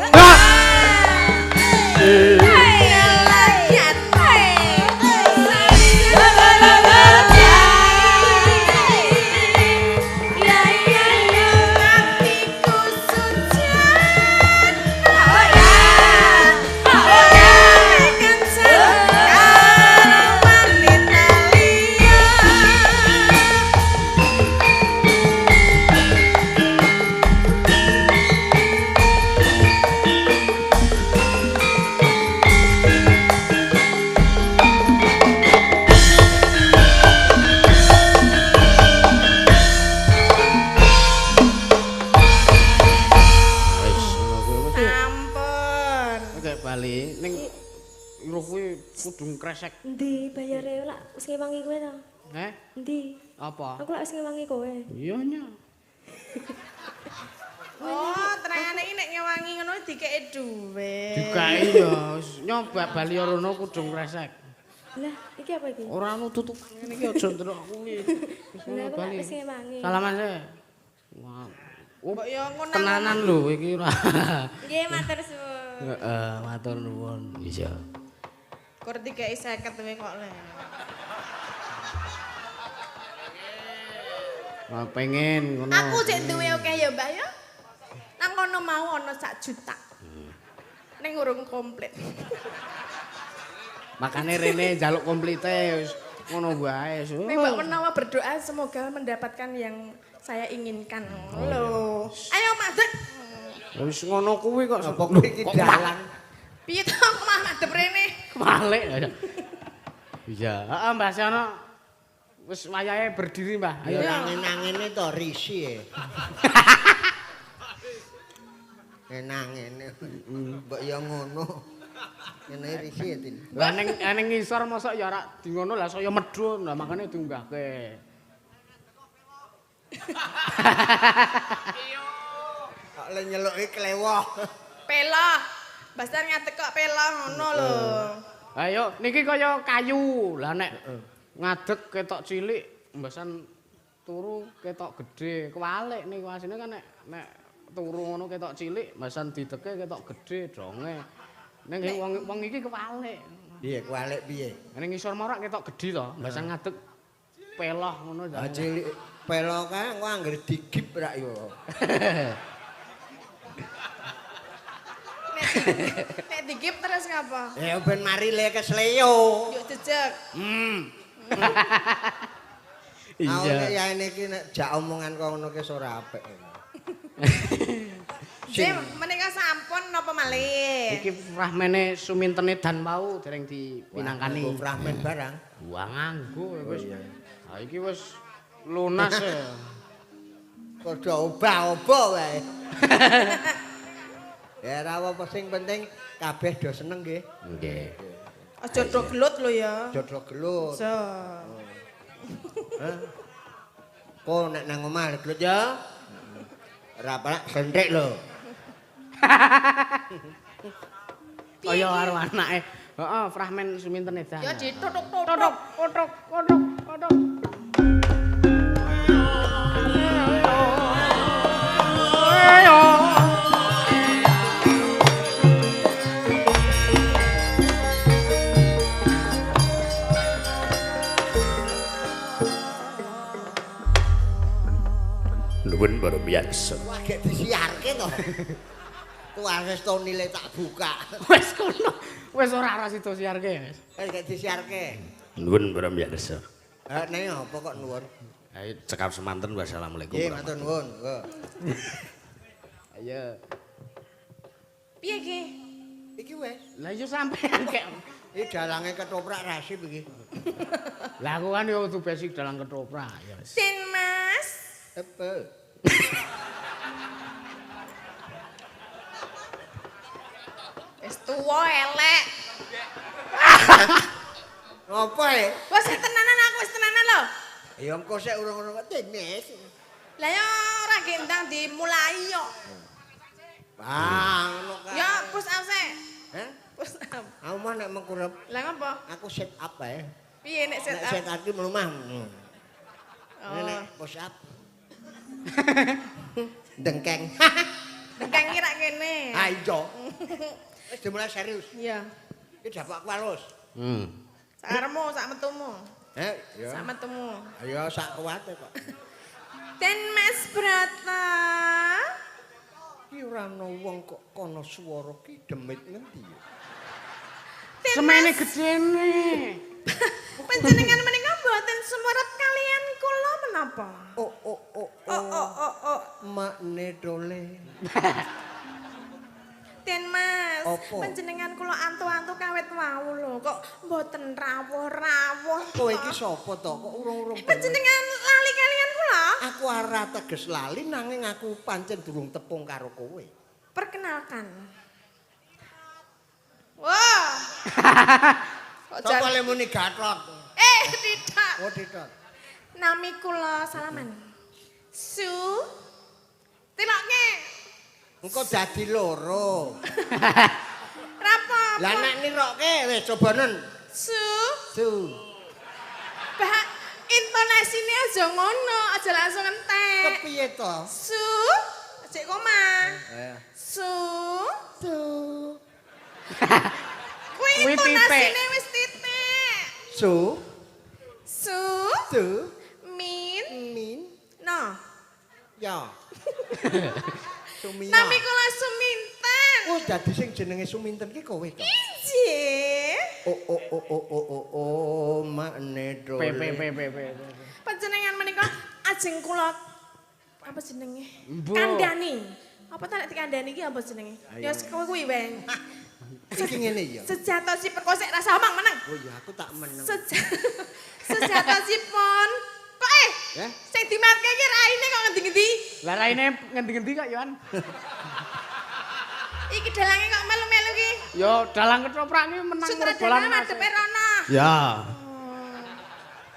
Kudung kresek. Endi bayare lak wis ngewangi kowe to? Heh? Endi? Apa? Aku lak wis ngewangi kowe. Iya nya. Oh, terangane iki nek ngewangi ngono dikeki dhuwit. Dikeki ya, nyoba bali rono kudung kresek. Lah, iki apa iki? Ora ono tutupan ngene iki aja ndelok kuwi. Wis ngono bali. Wis ngewangi. Salaman sih. Wah. Mbok ya ngono. Tenanan lho iki ora. Nggih, matur suwun. Heeh, matur nuwun. Iya. Kur dikeki 50 kowe kok le. Wah, pengen ngono. Aku cek duwe akeh ya, Mbak ya. Nang kono mau ana 1 juta. Ning urung komplit. Makane rene njaluk komplite wis ngono wae. Ning mbok menawa berdoa semoga mendapatkan yang saya inginkan. Lho. Ayo madhep. Wis ngono kuwi kok apa kuwi iki dalang. Piye to kok malah madhep rene? Kebalik. Iya, heeh Mbah Sono. Wis wayahe berdiri, Mbah. Ayo Ayo. nangin-nangene to risi e. Nangene. Mbok ya ngono. Ngene risi e, Tin. Lah ning ning ngisor mosok ya ora di ngono lah saya medhun. Lah makane diunggahke. Kok le nyeluki klewoh. Peloh. Basan ngadeg kok peloh ngono lho. Ayo niki kaya kayu. Lah nek ngadeg ketok cilik, mbasan turu ketok gedhe. Kewalik niku asline kan nek nek turu ngono ketok cilik, mbasan dideke ketok gedhe donge. Ning wong wong iki kewalik. Piye kewalik piye? Ning ngisor mau rak ketok gedhe to, mbasan ngadeg peloh ngono Ah cilik peloh kae engko anggere digip rak yo. Nek digip terus ngapa? Ya ben mari le kesleo. Yuk jejeg. Iya. Ya ini iki nek jak omongan kok ngono ki ora apik. Sing menika sampun napa malih? Iki fragmene sumintene dan wau dereng dipinangkani. Nganggo fragmen barang. Wah nganggo wis. Ha iki wis lunas e. Padha obah-obah wae. Ya ora apa-apa sing penting kabeh do seneng nggih. Nggih. Aja do gelut lho ya. Aja do gelut. Aja. Hah? Kok nek nang omah gelut ya? Ora penak sentrik lho. Kaya karo anake. Heeh, fragmen sumintene dan. Ya ditutuk-tutuk. Tutuk, tutuk, tutuk, tutuk. Nuwun para miyarsa. Wah, gek disiarke to. Tuwase tonile tak buka. Wis kono. Wis ora ora sida siarke wis. Wis gek disiarke. Nuwun para miyarsa. Ha ning apa kok nuwun? Ayo cekap semanten wassalamualaikum. Nggih, matur nuwun. Monggo. Ayo. Piye iki? Iki wis. Lah iya sampean kek. Iki dalange ketoprak rasip iki. Lah aku kan yo kudu basic dalang ketoprak ya wis. Sin Mas. Apa? Wis tuwa elek. Ngopo e? Wis tenanan aku wis tenanan lho. Ya engko sik urung-urung tenis. Lah ya ora gendang dimulai yo. Wah, ngono kae. Ya push up sik. Heh? Push up. Aku mah nek mengkurep, Lah ngopo? aku sit up ae. Piye nek sit Nek up? sit up ki mlumah. Oh. Nek push up. Dengkeng. Dengkeng ki rak kene. Ha iya. Wis dimulai serius. Iya. Iki dapakku alus. Sakaremu sak metumu. Heh, ya. Sak metumu. Ya sak kuwate kok. Den Mas Brata. Ki ora ana wong kok kono swara ki demit ngendi ya? Den Semene Mas. gedene. Panjenengan menika mboten sumurep kalian kula menapa? Oh oh oh Oh oh oh oh. Makne dole. Den Mas, Apa? panjenengan kula antu-antu kawit wau lho, kok mboten rawuh-rawuh. Kowe iki sapa to? Kok urung-urung Panjenengan lali kalian kula? Aku ora teges lali nanging aku pancen durung tepung karo kowe. Perkenalkan. Wah. Kok Sapa jan- le muni gatot? Eh, tidak. Oh, tidak. Nami kula salaman. Su. Tilokke. Engko dadi loro. Rapo? Lah nek nirokke wis cobanen. Su. Su. Bah, intonasine aja ngono, aja langsung entek. Kepiye to? Su. Cek koma. Eh. Su. Su. Kuwi Kuwi titik. intonasine wis titik. Su. Su. Su. Min. Min. No. Ya. Sumina. Nami kula Suminten. Oh, dadi sing jenenge Suminten ki kowe to. Injih. Oh oh oh oh oh oh oh makne dole. P P P P P. Panjenengan menika ajeng kula apa jenenge? Mbok. Kandhani. Apa ta nek dikandhani iki apa jenenge? Ya kowe kuwi wae. Iki ngene ya. Sejatosipun kok sik rasa omong meneng. Oh ya aku tak meneng. Sejatosipun kok Eh? Sing dimatke iki raine kok ngendi-ngendi? Lah raine ngendi-ngendi kok Yohan? Iki dalange kok melu-melu ki. Ya dalang ketoprak iki menang Sutradara madhepe rono. Ya.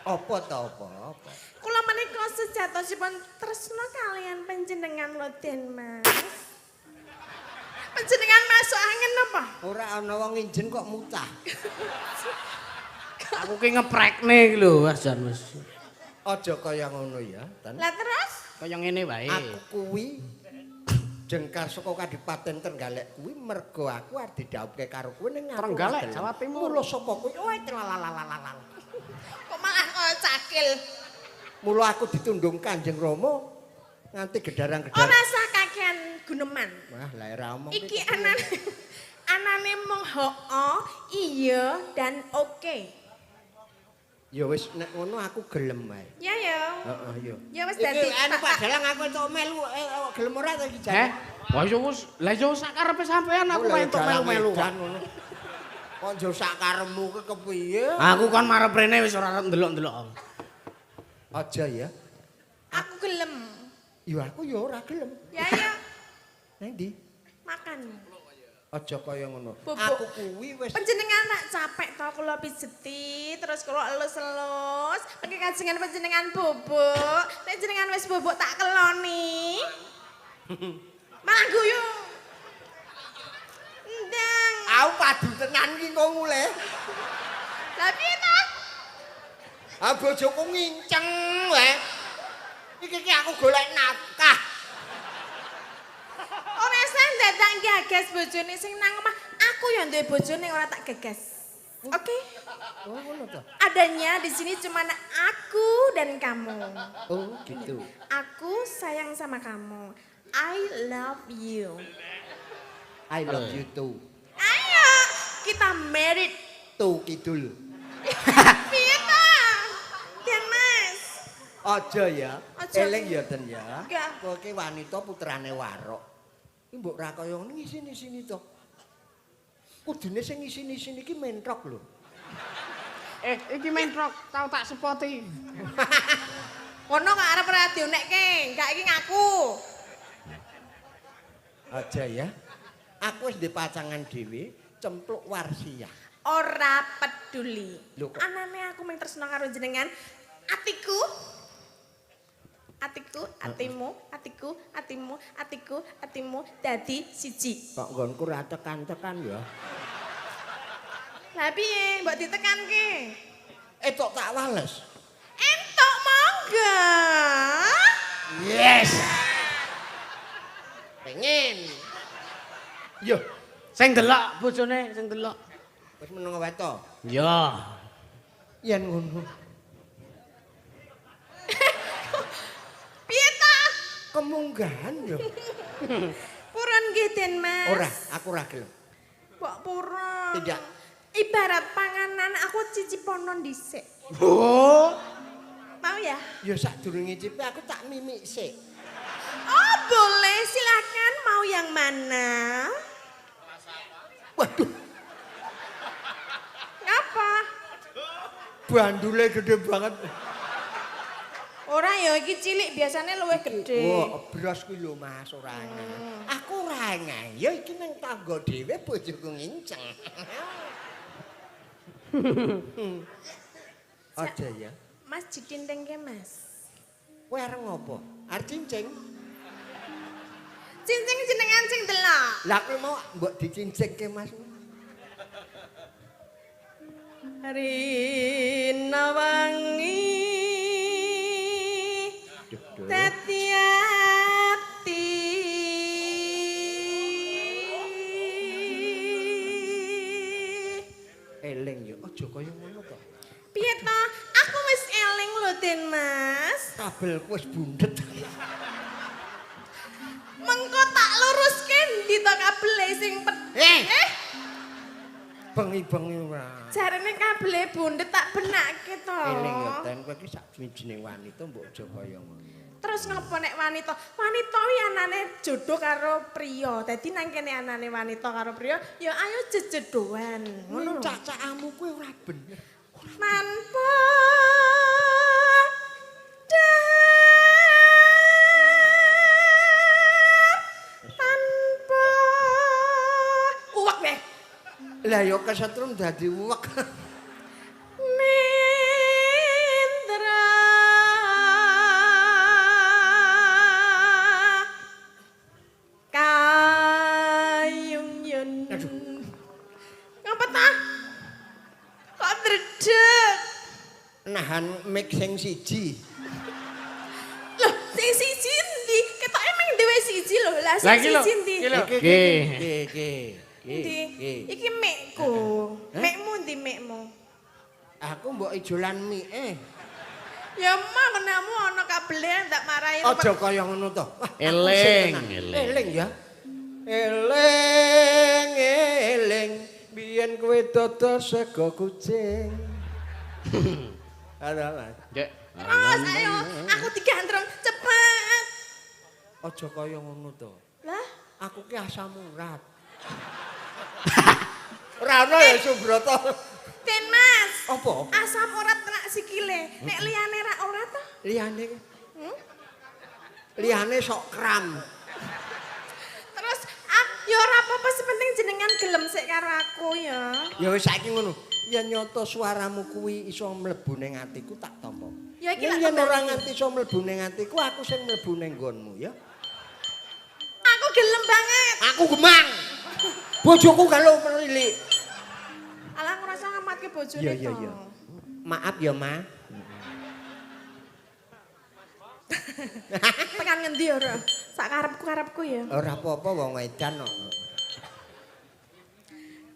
Apa ta apa? Apa? Kula menika sejatosipun tresna kalian panjenengan lho Den Mas. Panjenengan masuk angin apa? Ora ana wong nginjen kok mutah. Aku ki ngeprekne iki lho Mas Jan wis. Aja kaya ngono ya, Tan. Lah terus? Kaya ngene wae. Aku kuwi jengkar saka Kadipaten Trenggalek kuwi mergo aku arep didhawuhke karo kowe ning aku. Trenggalek, Jawa Timur. Mula sapa kuwi? Oh, tralalalalala. Kok malah kaya cakil. Mula aku ditundung Kanjeng Rama nganti gedarang-gedarang. Ora sah kakean guneman. Wah, lah ora omong. Iki anane mung hoo, iya dan oke. Ya wis nek ngono aku gelem wae. Ya ya. Heeh, iya. Ya wis dadi. Iki anu Pak Dalang aku entuk melu gelem ora ta iki Heh. Wah ya wis, lah ya sak karepe sampean aku wae entuk melu-melu. Kok njur sak karepmu ki kepiye? Aku kon marep rene wis ora arep ndelok-ndelok. Aja ya. Aku gelem. Ya aku ya ora gelem. Ya ya. Nang ndi? Makan. Aja kaya ngono. Bubuk. Aku kuwi wis panjenengan tak capek to kula pijeti, terus kula elus-elus, mengke kajengan panjenengan bubuk. Nek jenengan wis bubuk tak keloni. Malah guyu. Ndang. Aku padu tenan ki kok mulih. Lah piye ta? Ah bojoku nginceng wae. Iki ki aku golek nafkah. Ora sah dadak gagas bojone sing nang omah. Aku ya duwe bojone ora tak gagas. Oke. Oh ngono to. Adanya di sini cuma aku dan kamu. Oh gitu. Aku sayang sama kamu. I love you. I love you too. Ayo, kita married. Tu kidul. Piye ta? Den Mas. Aja ya. Aja. Eling ya Den ya. Enggak. Kowe ki wanita putrane warok. Iki mbok ra kaya ngono ngisin-isini to. Kudune sing ngisin-isini iki mentrok lho. Iki mentrok tau tak sepoti. Kono kok arep ora dionekke, enggak iki ngaku. Aja ya. Aku wis ndek pacangan dhewe, cempluk warsiah. Ora peduli. Lho kok- Anane aku mung tresno karo jenengan. Atiku. Atiku, atimu, atiku, atimu, atiku, atimu dadi siji. Kok nggonku ra tekan-tekan ya. Lah piye mbok ditekanke? Entuk tak wales. Entuk monggo. Yes. Pengen. Yo, Sing delok bojone, sing delok. wis meneng wae to. Ya. Yen ngono. Piye ta? Kemunggahan yo. Purun nggih Den Mas. Ora, aku ora gelem. Mbok purun. Tidak. Ibarat panganan aku cicipono dhisik. Oh. Mau ya? Ya sadurunge cipe aku tak mimik sik. Oh, boleh silakan mau yang mana? Waduh, Ngapa? bandule gede banget. Ora ya iki cilik biasanya luwih gede. Wah, bros kuwi lho Mas ora angel. Aku ora angel. Ya iki nang tangga dhewe bojoku nginceng. Aja ya. Mas didindengke Mas. Kowe arep ngopo? Arep cincing. Cincing jenengan sing delok. Lah kowe mau mbok dicincingke Mas. Rina wangi Duh, duh. dadi ati. Eling ya aja kaya ngono to. Piye ta? Aku wis eling lho Den Mas. Kabelku wis bundet. Mengko tak luruske ndi to kabele sing Eh. Bengi-bengi ora. Jarene kabele bundet tak benake to. Eling ya Ten, kowe iki sak jeneng wanita mbok aja kaya ngono. Terus ngopo nek wanita? Wanita wi anane jodoh karo priya. Dadi nang kene anane wanita karo priya, ya ayo jejedohan. Ngono lho. Cacakamu kuwi ora bener. Tanpa dahar, tanpa uwek weh. Lah ya kesetrum dadi uwek. Mendra kayung yun. Aduh. Ngapa ta? Kok dredeg? Nahan mic sing siji. Loh, sing siji endi? Ketoke mung dhewe siji lho. Lah sing Lah iki lho, siji endi? iki lho. Iki Nggih. iki iki. Endi? Iki. Iki mikku. Mikmu endi mikmu? Aku mbok ijolan mie. Ya mah menamu ana kabele ndak marahi. Aja kaya ngono to. Wah, aku Eling, sing tenan. eling. Eling ya. Eling, eling, biyen kowe dodol sego kucing. Ada Mas. Dek. Terus ayo, aku digandrung cepet. Aja kaya ngono to. Lah, Aku ki asam urat. Ora ono ya Subroto. Den Mas. Apa? Asam urat rak sikile. Nek liyane rak ora to? Liyane Hmm? liyane sok kram. Terus ya ora apa-apa sepenting jenengan gelem sik karo aku ya. Ya wis saiki ngono. Yen nyata suaramu kuwi iso mlebu ning atiku tak tampa. Ya iki Ning lak yen ora kembali. nganti iso mlebu ning atiku, aku sing mlebu ning nggonmu ya. Aku gelem banget. Aku gemang. Bojoku kalau melilik. Alah aku rasa ngamatke bojone Iya, iya, to. iya. Maaf ya, Ma. Tekan ngendi ora? Sak karepku-karepku ya. Ora apa-apa wong edan kok.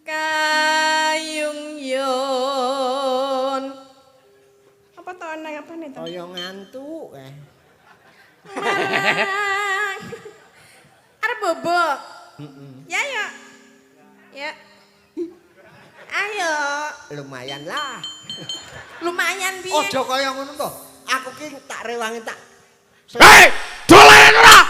Kayung yon. Apa to nang apa nih to? Kaya ngantuk eh. Marang. Arep bobok. Ya ya. Ya. Ayo. Lumayan lah. Lumayan piye? Aja kaya ngono to. Aku ki tak rewangi tak Hei, dolen ora?